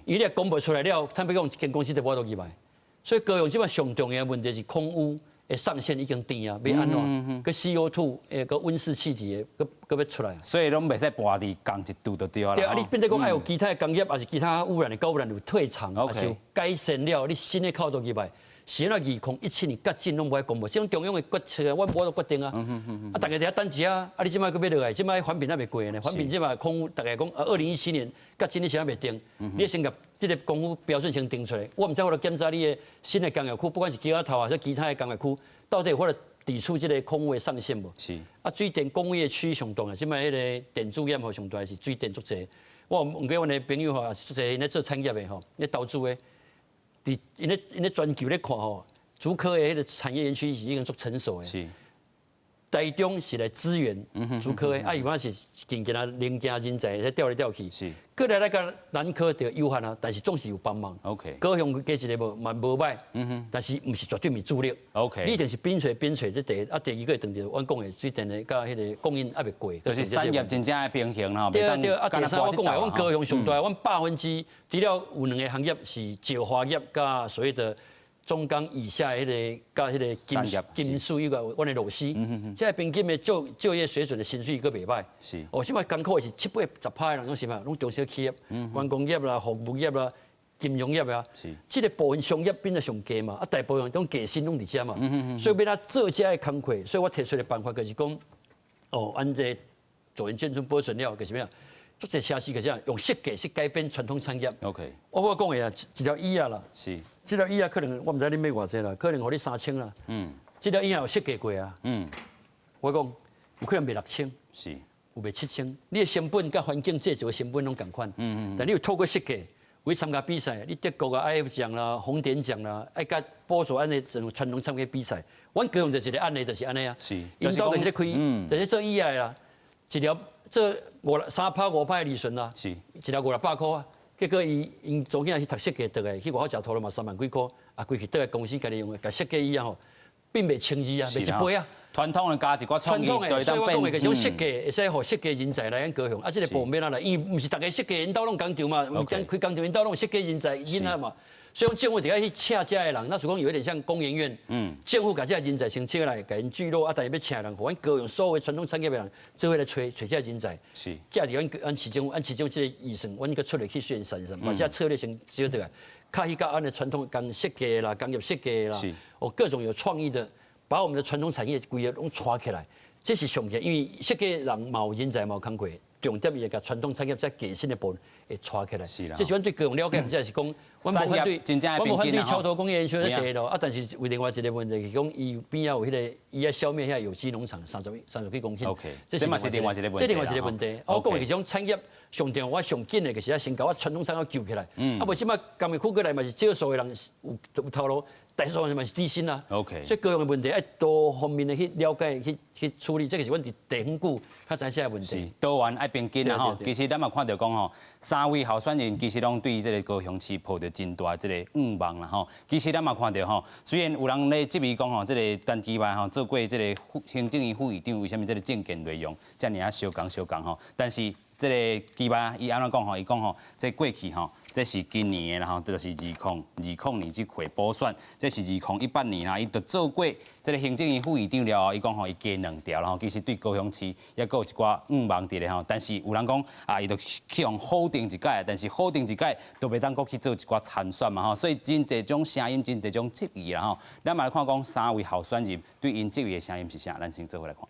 伊咧公布出來了，坦白講，一間公司就無法度入來。所以高雄這擺上重要的問題是空污的上限已經定啊，欲按怎？閣 CO2 的閣溫室氣體的，閣欲出來。所以攏袂使搬佇仝一度就對啦。對啊，你變做講愛有其他的工業，抑是其他污染的高污染有退場，抑是有改善了，你新的口都入來。是按怎2017年到今攏無愛公布，這種中央的決策，阮無法度決定啊。啊，逐家佇遐等錢啊，啊，你這擺閣欲落來，這擺環評猶未過呢，環評這擺空污，逐家講啊，二零一七年到今你啥未定，你先共這個空污標準先定出來，我毋知我來檢查你的新的工業區，不管是機仔頭還是其他的工業區，到底有法度抵觸這個空污的上限無？啊，水電工業區上大，這擺彼個電子業吼上大是水電足濟。我問過阮的朋友吼，足濟𪜶咧做產業的吼，咧投資的。佇𪜶咧全球咧看吼，竹科的彼個產業園區是已經足成熟的。台中是來支援竹科的，啊，伊嘛是近近啊，零件人才咧調來調去。過來來個南科就有限啊，但是總是有幫忙。 高雄加一個無嘛無䆀，但是毋是絕對毋是主力。 你一定是邊陲邊陲這第一，啊，第二個當著阮講的水電的佮彼個供應猶未過。就是產業真正的平衡吼。對對，啊，第三我講的，阮高雄上大，阮百分之除了有兩個行業是石化業佮所謂的中鋼以下彼個佮彼個金屬以外，阮的螺絲，這個平均的就業水準的薪水閣袂䆀。哦，這擺艱苦的是七八十趴的人攏是啥？攏中小企業、觀光業啦、服務業啦、金融業啊。這個部分商業變得上低嘛，啊，大部分攏低薪攏佇遮嘛。所以欲按怎做這个工課，所以我提出的辦法就是講，哦，按這做完眷村保存了，就是欲按怎？足濟車是個啥？用設計去改變傳統產業。 我講的啊，一條椅仔啦。這條椅仔可能我毋知你買偌濟啦，可能予你3000啦。這條椅仔有設計過啊。我講有可能賣6000。有賣7000。你的成本佮環境製造的成本攏仝款。但你有透過設計，有去參加比賽，你德國啊 IF 獎啦、紅點獎啦，愛佮補助按呢這種傳統產業比賽。阮高雄就是一個案例，就是按呢啊。𪜶兜就是咧開，就是做椅仔的啦，一條做五3趴5趴的利潤啦。一條五六百箍啊。結果伊𪜶查某囝去讀設計轉來，去外口食塗了嘛3萬幾箍，啊，規去轉來公司家己用的，共設計椅仔吼，變賣千二啊，賣一倍啊。傳統的加一寡創意，傳統的，所以我講的就是講設計，會使予設計人才來咱高雄，啊，這個部分欲按怎來，因為毋是逐个設計𪜶兜攏工廠嘛，毋開工廠𪜶兜攏有設計人才囡仔嘛，所以講政府得愛去請這的人，那是講有點像工研院，政府共這人才先請來，共𪜶聚落，啊，但是欲請人，予阮高雄所有傳統產業的人，做伙來揣揣這人才，寄佇阮市政府，阮市政府這個預算，阮閣出來去宣傳，把這策略先招倒來，較去佮按呢傳統工設計啦、工業設計啦，哦，各種有創意的。把我們的傳統產業規个攏帶起來，這是上個，因為設計人嘛有人才嘛有工課，重點伊會共傳統產業這革新的部分會帶起來。這是阮對高雄了解，毋只是講，阮無反對，阮無反對橋頭工業園區咧第咯。啊，但是有另外一個問題是講，伊邊仔有彼個，伊愛消滅遐有機農場30幾公頃。 這嘛是另外一個問題。這另外一個問題。我講的是講產業上重要，我上緊的就是愛先共我傳統產業救起來。啊，無這擺工業區過來嘛是少數的人有頭路。大數嘛是低薪啊。 所以各樣的問題愛多方面的去了解、去處理，這個是阮佇地方久較知影的問題。是多元愛平均啊吼，其實咱嘛看著講吼，三位候選人其實攏對這個高雄市抱著真大這個願望啦吼。其實咱嘛看著吼，雖然有人咧質疑講吼，這個陳其邁吼做過這個副行政院副院長，為啥物這個政見內容遮爾仔相仝相仝吼？但是這個其邁伊按怎講吼？伊講吼，這過去吼，這是今年的啦吼，這就是2020年這回補選，這是2018年啦，伊就做過這個行政院副院長了後，伊講吼，伊加兩條啦吼，其實對高雄市抑閣有一寡願望佇咧吼，但是有人講啊，伊就去予否定一擺，但是否定一擺都袂當閣去做一寡參選嘛吼，所以真濟種聲音，真濟種質疑啦吼。咱嘛來看講三位候選人對𪜶質疑的聲音是啥，咱先做伙來看。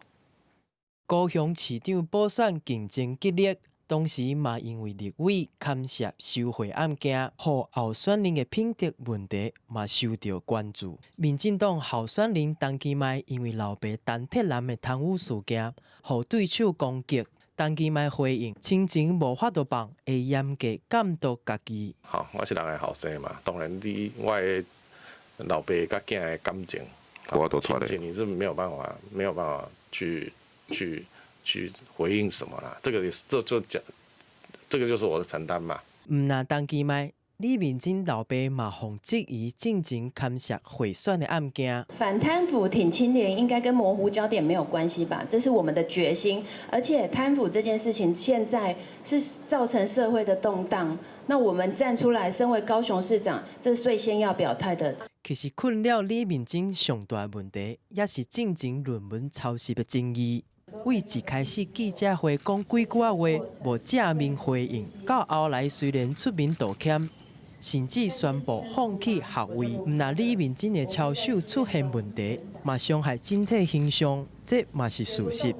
高雄市長補選競爭激烈，同時嘛因為立委牽涉受賄案件，予候選人的品德問題嘛受著關注。民進黨候選人陳其邁因為老爸陳鐵男的貪污事件，予對手攻擊。陳其邁回應：親情無法度放，會嚴格監督家己。好，我是人的後生嘛，當然你我的老爸佮囝的感情，我都出來。你是沒有辦法，沒有辦法去回應什麼啦？這個也是這就講這個就是我的承擔嘛。毋但陳其邁，李眉蓁老爸嘛予質疑進前牽涉賄選的案件。反貪腐挺清廉，應該跟模糊焦點沒有關係吧？這是我們的決心。而且貪腐這件事情，現在是造成社會的動盪。那我們站出來，身為高雄市長，這是最先要表態的。其實困擾李眉蓁上大問題，也是進前論文抄襲的爭議。對一開始記者會講幾句仔話，無正面回應，到後來雖然出面道歉，甚至宣布放棄學位，毋但李眉蓁的操守出現問題，嘛傷害整體形象，這嘛是事實。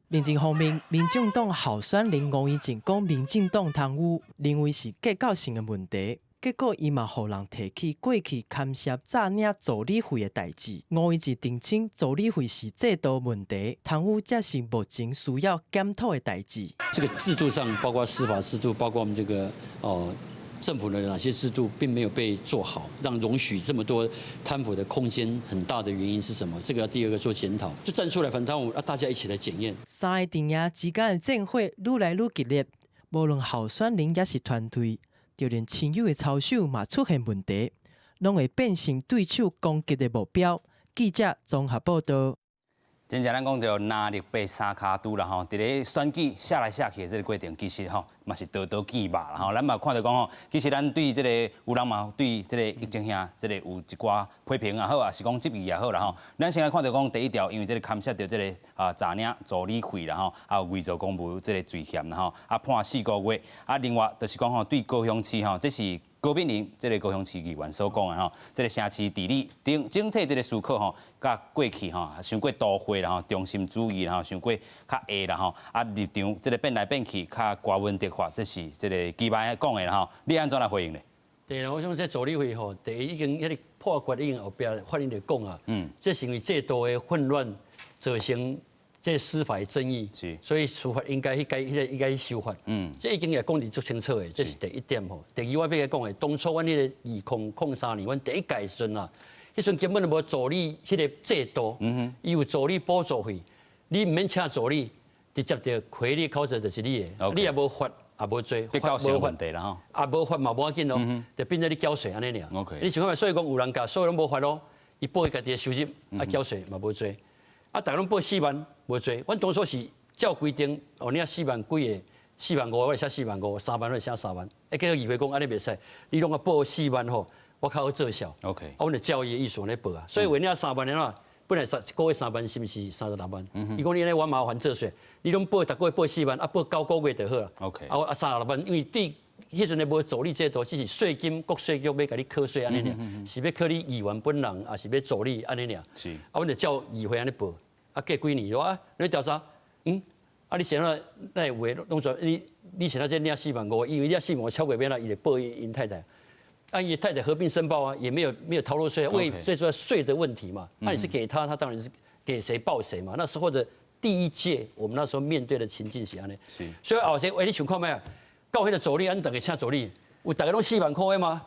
另一方面，民眾黨候選人吳怡靜講民進黨貪污，認為是結構性的問題。結果伊嘛予人提起過去牽涉詐領助理費的代誌。吳怡靜澄清助理費是制度問題，貪污才是目前需要檢討的代誌。這個制度上，包括司法制度，包括我們這個哦政府的哪些制度，並沒有被做好，讓容許這麼多貪腐的空間很大的原因是什麼？這個要第二個做檢討，就站出來反貪污，啊大家一起來檢驗。三个陣營之間的戰火愈來愈激烈，無論候選人抑是團隊，就連親友的操守嘛出現問題，攏會變成對手攻擊的目標。記者綜合報道。真正咱講著藍綠白三跤拄啦吼，佇咧選舉寫來寫去的這個過程，其實吼嘛是刀刀見肉啦吼。咱嘛看著講吼，其實咱對這個有人嘛對這個易正兄這個有一寡批評也好，抑是講質疑也好啦吼。咱先來看著講第一條，因為這個牽涉著這個啊詐領助理費啦吼，啊有偽造公文這個罪嫌啦吼，啊判4個月。啊另外就是講吼，對高雄市吼，這是高敏玲這個高雄市議員所講的吼，這個城市治理整整體這個思考吼，佮過去吼，傷過都會啦吼，中心主義啦吼，傷過較下啦吼，啊立場這個變來變去，較高溫的話，這是這個其邁講的啦吼，你按怎來回應呢？對啦，我想這助理費吼，第一已經彼个破決已經後壁法院就講啊，這是因為制度的混亂造成這司法的爭議，所以司法應該去改，彼个應該去修法，這已經也講得足清楚的，這是第一點吼。第二，我欲講的，當初阮彼个2003年，阮第一屆時陣啊，彼陣根本就無助理彼个制度，伊有助理補助費，你毋免請助理，直接著開你口座就是你的，你也無罰也無罪，結構性問題啦吼，也無罰嘛無要緊咯，就變做你繳稅按呢爾。你想看覓，所以講有人共所有攏無罰咯，伊報伊家己的收入，啊繳稅嘛無罪。啊，逐家攏報4萬無罪，阮當初是照規定，哦，你啊4萬幾个，4萬5我會寫4萬5，3萬我寫3萬。欸，結果議會講按呢袂使，你攏共報四萬吼，我較好做數。 啊，阮就照伊的意思按呢報啊。所以為了3萬的話，本來一個月三萬，是毋是36萬？伊講你按呢我麻煩做稅，你攏報逐個月報四萬，啊報9個月就好啦。 啊，我啊36萬，因為對彼陣的無助理制度，只是稅金國稅局欲共你課稅按呢爾，是欲課你議員本人，抑是欲助理按呢爾。啊，阮就照議會按呢報。啊，過幾年啊，你調查，啊，你現在那話攏做，你現在這領4萬5，因為領4萬5超過欲按怎，伊就報𪜶太太。啊，伊太太合併申報啊，也沒有逃漏稅，為最主要稅的問題嘛。那你是給他，他當然是給誰報誰嘛。那時候的第一屆，我們那時候面對的情境是按呢。所以後生，喂，你想看覓啊？到彼个助理，按逐家請助理，有逐家攏4萬塊的嗎？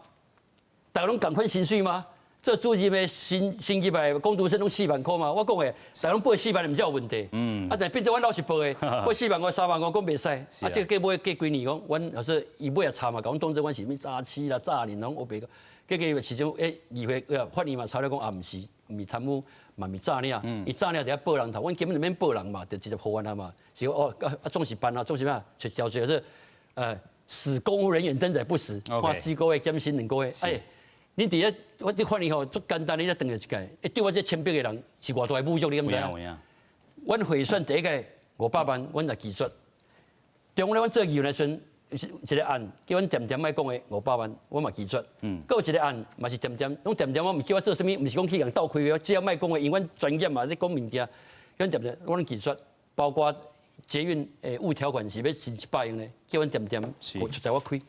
逐家攏仝款薪水嗎？這主任的新新入來工讀生攏四萬塊嘛？我講的，逐家攏報四萬，毋才有問題。啊，但變做阮老是報的，報4萬5、3萬5，講袂使。啊，這個過尾過幾年講，阮老師伊尾也查嘛，共阮當做阮是啥物詐欺啦、詐領攏烏白講。結果市長欸，議會法院嘛查了講，啊，毋是，毋是貪污，嘛毋是詐領。伊詐領佇遐報人頭，阮根本就免報人嘛，就直接予阮啊嘛。是講哦，啊總是辦啊，總是啥，就調罪是，使公務人員登載不實，判4個月減薪2個月。欸，你佇遐，我佇法院吼足簡單，你才轉著一屆。欸，對我這清白的人是偌大的侮辱，你敢知影？阮賄選第一屆500萬，阮就拒絕。中咧，阮做議員的時陣，一個案叫阮恬恬莫講的500萬，我嘛拒絕。閣有一個案嘛是恬恬，攏恬恬，我毋叫我做啥物，毋是講去共鬥開會，只要莫講的，因為阮專業嘛，咧講物件，阮恬恬，我攏拒絕。包括捷運的誤條款是欲申100億呢，叫阮恬恬出在我開。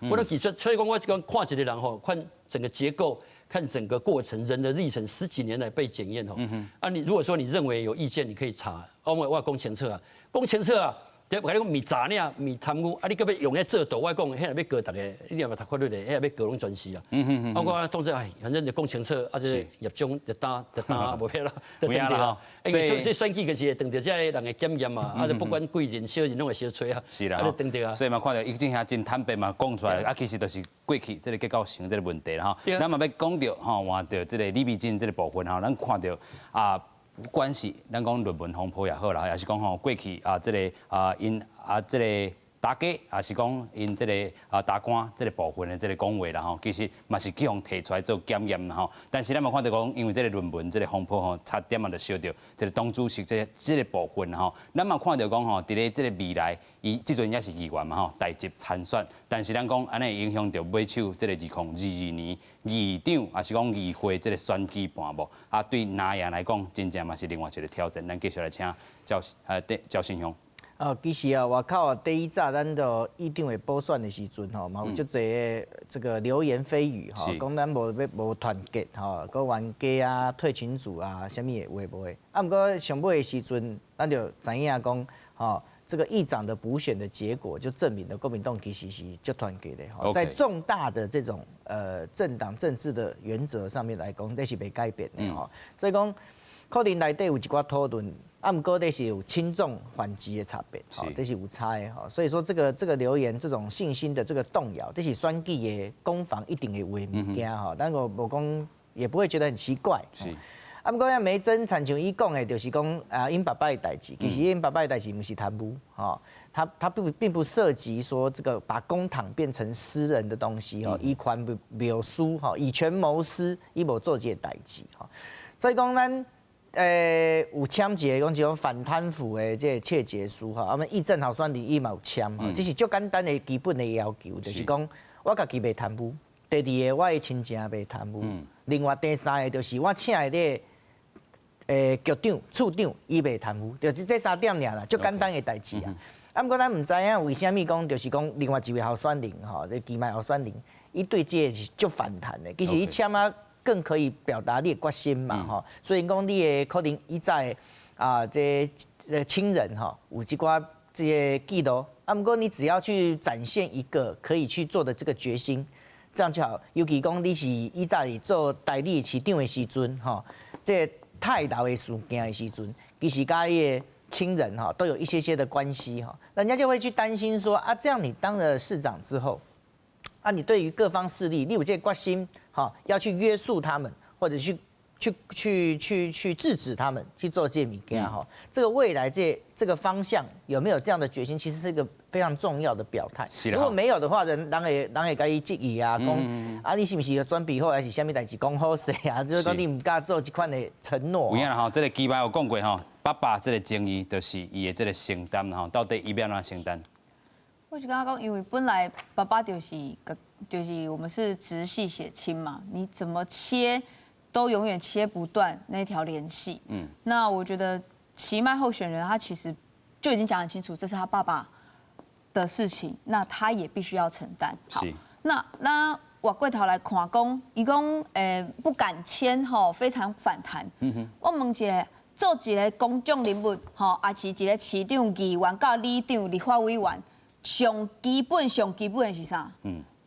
我攏拒絕，所以講我講看一個人吼，看整個結構，看整個過程，人的歷程十幾年來被檢驗吼。啊，你如果說你認為有意見，你可以查。我我講清楚啊，講清楚啊，對，我共你講，毋詐爾，毋貪污，啊，你閣欲用彼制度，我講，彼若欲告逐个，你若嘛讀法律的，彼若欲告攏全死啊。啊，我當作哎，反正就講清楚，啊，這個業障就擔就擔無彼啦，就斷著啊。因為所以選舉就是會當著這个人的檢驗嘛，啊，就不管貴人小人攏會相揣啊。是啦，啊，就斷著啊。所以嘛，看著伊真遐真坦白嘛，講出來，啊，其實就是過去這个結構性這个問題啦吼。咱嘛欲講著吼，換著這个李美珍這个部分吼，咱看著啊。關係，咱講論文風波也好啦，也是講吼過去啊，這个啊𪜶啊這个打假，也是講𪜶這个啊打官這个部分的這个講話啦吼，其實嘛是去予提出來做檢驗啦吼。但是咱嘛看著講，因為這个論文這个風波吼，差點嘛就燒著這个黨主席這个部分吼。咱嘛看著講吼，佇咧這个未來，伊這陣也是議員嘛吼，代職參選，但是咱講按呢會影響著尾手這个2022年議長，也是講議會這个選舉盤無？啊，對藍營來講，真正嘛是另外一个挑戰。咱繼續來請趙新雄。哦，其實啊，外口啊，第一早咱就議長的補選的時陣吼，嘛有足濟的這個流言蜚語吼，講咱無欲無團結吼，閣冤家啊、退群組啊，啥物的有的無的。啊，毋過上尾的時陣，咱就知影講吼，這個議長的補選的結果就證明了國民黨其實是足團結的吼，在重大的這種政黨政治的原則上面來講，這是袂改變的吼。所以講，可能內底有一寡討論。啊，毋過這是有輕重緩急的差別，吼，這是有差的吼。所以說這個這個留言這種信心的這個動搖，這是選舉的攻防一定會有的物件吼。但我無講也不會覺得很奇怪。啊，毋過梅珍親像伊講的，就是講啊，𪜶爸爸的代誌，其實𪜶爸爸的代誌毋是貪污，吼，他並不涉及說這個把公帑變成私人的東西，吼，以權謀私，吼，以權謀私，伊無做這个代誌，吼。所以講咱。有簽一个講這種反貪腐的這个切結書吼，啊，阮議政候選人伊嘛有簽吼，這是足簡單的基本的要求，就是講我家己袂貪污。第二个，我的親情袂貪污。另外第三个就是我請的這个局長、處長伊袂貪污，就是這三點爾啦，足簡單的代誌啊。啊，毋過咱毋知影為啥物講，就是講另外一位候選人吼，這其邁候選人，伊對這个是足反彈的。其實伊簽啊，更可以表達你的決心嘛，吼。雖然講你的可能以前啊，這個親人吼有這寡這个記錄，啊，毋過你只要去展現一個可以去做的這個決心，這樣就好。尤其講你是以前做代理市長的時陣，吼，這个太老的事件的時陣，其實佮伊的親人哈都有一些些的關係哈，人家就會去擔心說啊，這樣你當了市長之後，啊，你對於各方勢力，你有這個決心，哈，要去約束他們，或者去制止他們去做這物件哈，這個未來這個方向有沒有這樣的決心，其實是一個非常重要的表態。如果沒有的話，人會共伊質疑啊，講啊，你是毋是準備好，還是啥物代誌講好勢啊？就是講你毋敢做這款的承諾。有影啦吼，這个其邁有講過吼，爸爸這个爭議就是伊的這个承擔吼，到底伊欲按怎承擔？我是感覺講，因為本來爸爸就是個，就是我們是直系血親嘛，你怎麼切都永遠切不斷那條聯繫。那我覺得其邁候選人他其實就已經講很清楚，這是他爸爸的事情，那他也必須要承擔。好，那我過頭來看講，伊講不敢簽吼，非常反彈。我問一下，做一个公眾人物吼，抑是一个市長、議員到里長、立法委員，上基本、上基本的是啥？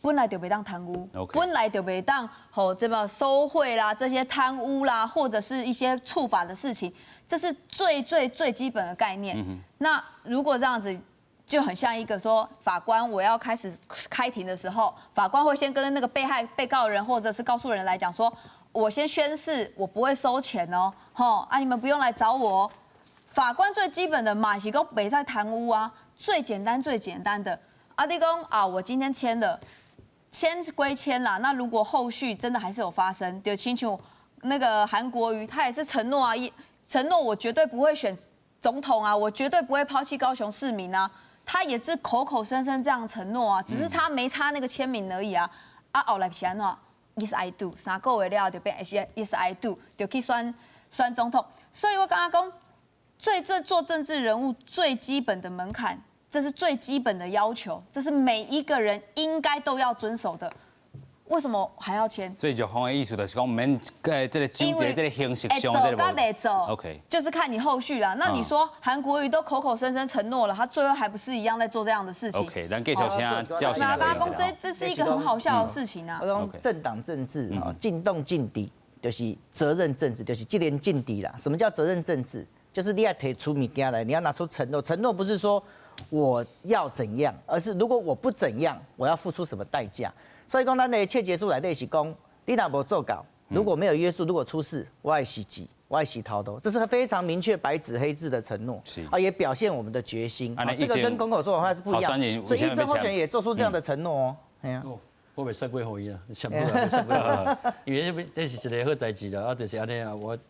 本來就袂當貪污，本來就袂當吼這個收賄啦、這些貪污啦，或者是一些觸法的事情，這是最最最基本的概念。那如果這樣子，就很像一個說法官，我要開始開庭的時候，法官會先跟那個被害被告人或者是告訴人來講說，我先宣誓我不會收錢哦，吼啊你們不用來找我。法官最基本的嘛是講袂使貪污啊，最簡單最簡單的。啊你講啊，我今天簽了，簽歸簽啦，那如果後續真的還是有發生，就親像那個韓國瑜，他也是承諾啊，承諾我絕對不會選總統啊，我絕對不會拋棄高雄市民啊。他也是口口聲聲這樣承諾啊，只是他沒差那個簽名而已啊。啊，後來是按怎？Yes I do，3個月了就變 Yes I do，就去選總統。所以我感覺講，最這做政治人物最基本的門檻，這是最基本的要求，這是每一個人應該都要遵守的。為什麼還要簽？所以就方的意思就是講，免這個糾結這個形式上這個。做袂做？OK，就是看你後續啦。那你說韓國瑜都口口聲聲承諾了，他最後還不是一樣在做這樣的事情？OK，咱繼續請教授來講。這是一個很好笑的事情啊。我講政黨政治啊，進動進低，就是責任政治，就是這連政治啦。什麼叫責任政治？就是你要提出物件來，你要拿出承諾。承諾不是說我要怎樣，而是如果我不怎樣，我要付出什麼代價。所以講，咱的切結書內底是講，你若無做到，如果沒有約束，如果出事，我愛死錢，我愛死頭路，這是非常明確白紙黑字的承諾，啊，也表現我們的決心。這個跟公口說的話是不一樣。所以議政候選人也做出這樣的承諾哦。係啊。我袂說過予伊啊，全部啊，說過，因為這是一個好代誌啦，啊，就是按呢啊，我就。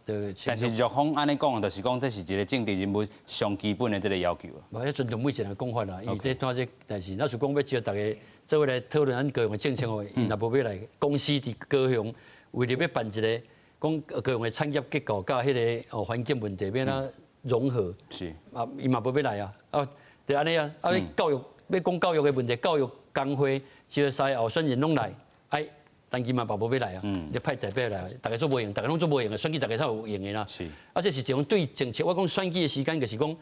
但是若方按呢講，就是講這是一個政治人物上基本的這個要求。無，彼尊重每一個人講法啦，因為這段這代誌，若是講欲招逐家做伙來討論咱高雄的政策吼，𪜶也無欲來。公司佇高雄為著欲辦一個講高雄的產業結構佮彼個哦環境問題欲按怎融合，啊，伊嘛無欲來啊，啊，就按呢啊，啊，欲教育欲講教育的問題，教育工會招三个候選人攏來，哎，陳其邁嘛無欲來啊，你派代表來，逐家足無閒，逐家攏足無閒的，選舉逐家才有閒的啦。啊，這是一種對政策，我講選舉的時間就是講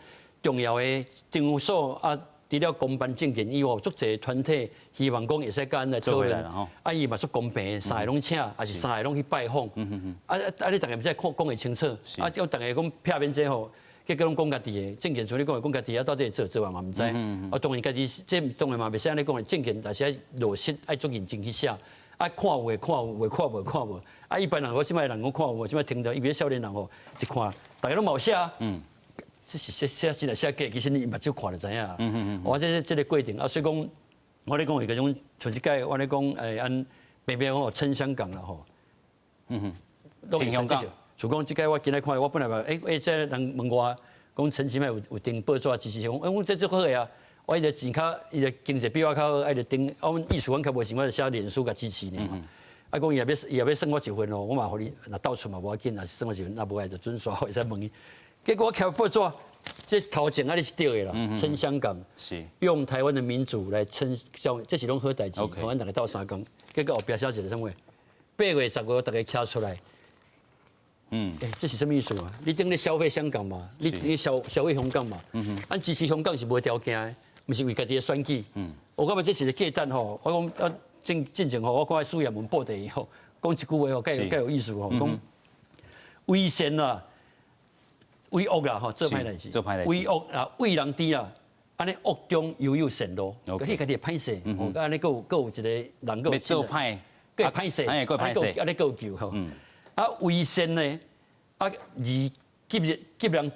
重要的場所啊。除了公辦政見以外，足濟團體希望講會使佮咱來討論，啊，伊嘛足公平，三个攏請，抑是三個攏去拜訪。啊啊！你逐家毋使講講會清楚，啊，叫逐家講片面這吼，結果攏講家己的政見，像你講的講家己啊，到底會做做完嘛毋知。啊，當然家己這當然嘛袂使按呢講的，政見但是愛落實，愛足認真去寫。啊，看有的看有，袂看無看無。啊，一般人我這擺人講看有，這擺聽著，因為少年人吼一看，逐家攏嘛有寫。這是寫寫真來寫假，其實你目睭看就知影。我這這個過程啊，所以講，我咧講是嗰種，像這屆我咧講，按平平講撐香港啦吼。撐香港。就講這屆我今日看，我本來嘛，這人問我，講陳其邁有登報紙支持，講，我這足好的啊，我伊個錢較，伊個經濟比我較好，愛就登，我阮意思阮較無想，我就寫臉書共支持爾嘛。啊，講伊若欲伊若欲算我一份哦，我嘛予你，若鬥出嘛無要緊，若是算我一份，若無愛就準煞，會使問伊。結果我徛報紙，這頭前啊，你是對的啦，撐香港，用台灣的民主來撐，這是攏好代誌，予阮逐家鬥相共。結果後壁寫一個啥物？8月15，逐家徛出來。欸，這是啥物意思啊？你等咧消費香港嘛？你消費香港嘛？咱支持香港是無條件的，毋是為家己的選舉。我感覺這是個價值吼。我講啊，進前吼，我看蘇亞文報第吼，講一句話吼，較有意思吼，講為善啊。為惡啦，吼，做歹代誌。為惡啊，畏人知啦，按呢惡中猶有善路。你家己會歹勢，吼，按呢閣有一個人閣有。做歹，閣會歹勢，按呢閣有救吼。啊，為善呢，啊，而給人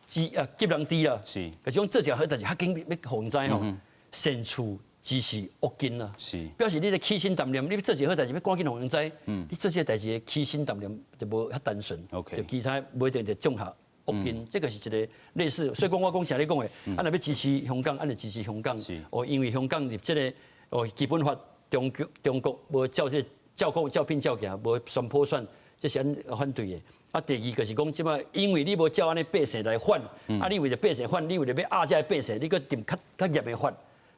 知啊，給人知啦。就是講做一個好代誌，較緊欲予人知吼，善處只是惡根啦。表示你咧起心動念，你欲做一個好代誌，欲趕緊予人知。你做這個代誌的起心動念就無遐單純。就其他無一定就種下惡根，這個是一個類似。所以講我講像你講的，啊，若欲支持香港，按就支持香港。哦，因為香港入這個哦基本法，中國無照這個照講照片照行，無宣普選，這是咱反對的。啊，第二個是講，這擺因為你無照按呢百姓來反，啊，你為著百姓反，你為著欲壓這个百姓，你閣定較較嚴的法，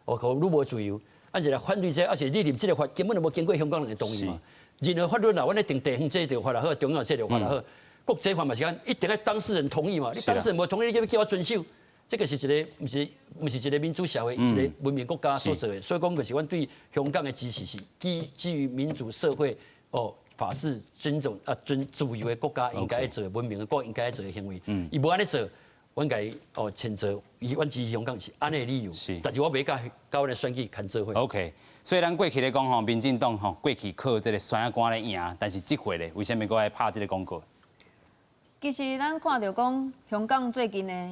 哦，予愈無自由。啊，一來反對這個，啊是你立這個法根本就無經過香港人的同意嘛。任何法律啦，阮咧定地方這條法也好，中央這條法也好，國際法嘛是按呢，一定愛當事人同意嘛。你當事人無同意，你欲叫我遵守，這個是一個毋是一個民主社會，一個文明國家所做的。所以講，就是阮對香港的支持是基於民主社會哦。法治尊重啊，尊自由的國家應該做的文明的國家應該做的行為。伊無按呢做，阮共伊哦譴責，伊阮支持香港是按呢理由。但是我袂共阮的選舉牽做伙。 OK，所以咱過去咧講吼，民進黨吼過去靠這個酸仔肝咧贏，但是這回咧，為啥物閣愛拍這個廣告？其實咱看著講香港最近的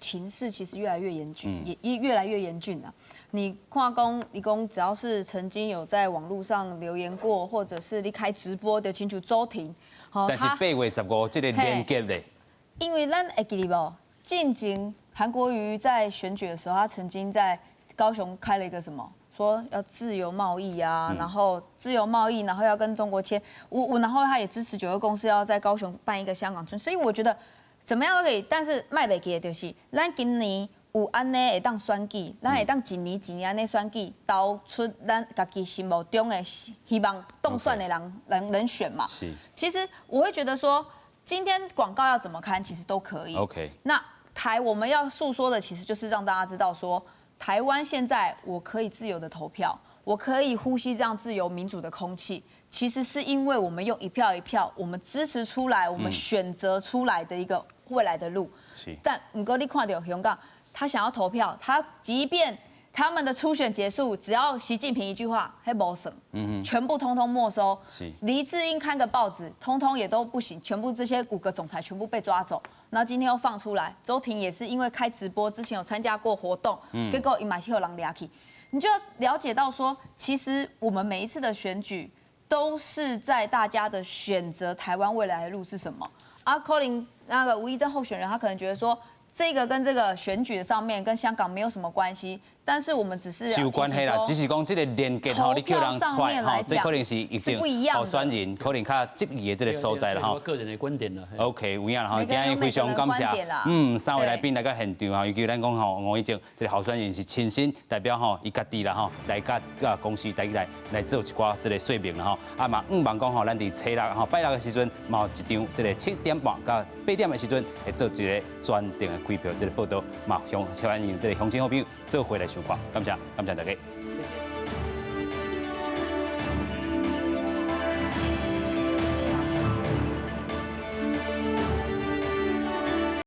情勢其實越來越嚴峻，也越來越嚴峻啦。你看講，伊講只要是曾經有在網絡上留言過，或者是你開直播的，親像周庭，但是8月15這個連結咧，因為咱會記得無？進前韓國瑜在選舉的時候，他曾經在高雄開了一個什麼？說要自由貿易啊，然後自由貿易，然後要跟中國簽，我然後他也支持九二共識，要在高雄辦一個香港村，所以我覺得怎麼樣都可以，但是莫袂記的就是，咱今年有按呢會當選舉，咱會當一年一年按呢選舉，投出咱家己心目中的希望當選的人選嘛。其實我會覺得說，今天廣告要怎麼看，其實都可以。 那台我們要訴說的，其實就是讓大家知道說，台灣現在我可以自由的投票，我可以呼吸這樣自由民主的空氣，其實是因為我們用一票一票，我們支持出來，我們選擇出來的一個未來的路。但毋過你看著香港，他想要投票，他即便他們的初選結束，只要習近平一句話，彼無算，全部通通沒收。黎智英看個報紙，通通也都不行，全部這些五個總裁全部被抓走。那今天又放出來，周庭也是因為開直播之前有參加過活動，結果伊嘛是予人掠去。你就要了解到說，其實我們每一次的選舉都是在大家的選擇台灣未來的路是什麼。啊，可能那個吳益政候選人，他可能覺得說，這個跟這個選舉的上面跟香港沒有什麼關係，但是我們只是是有關係啦，只是講這個連結吼，你叫人出來吼，這可能是一定候選人可能較質疑的這個所在啦吼。個人的觀點啦。 OK，有影啦吼，今日非常感謝，三位來賓來到現場吼，尤其咱講吼，吳益政這個候選人是親身代表吼，伊家己啦吼，來佮公司來來來做一寡這個說明啦吼。啊嘛，向望講吼，咱佇初六吼拜六的時陣，嘛有一場這個7點半到8點的時陣，會做一個全程的開票這個報道，嘛，歡迎這個鄉親好朋友做伙來收看，感謝，感謝大家。謝謝。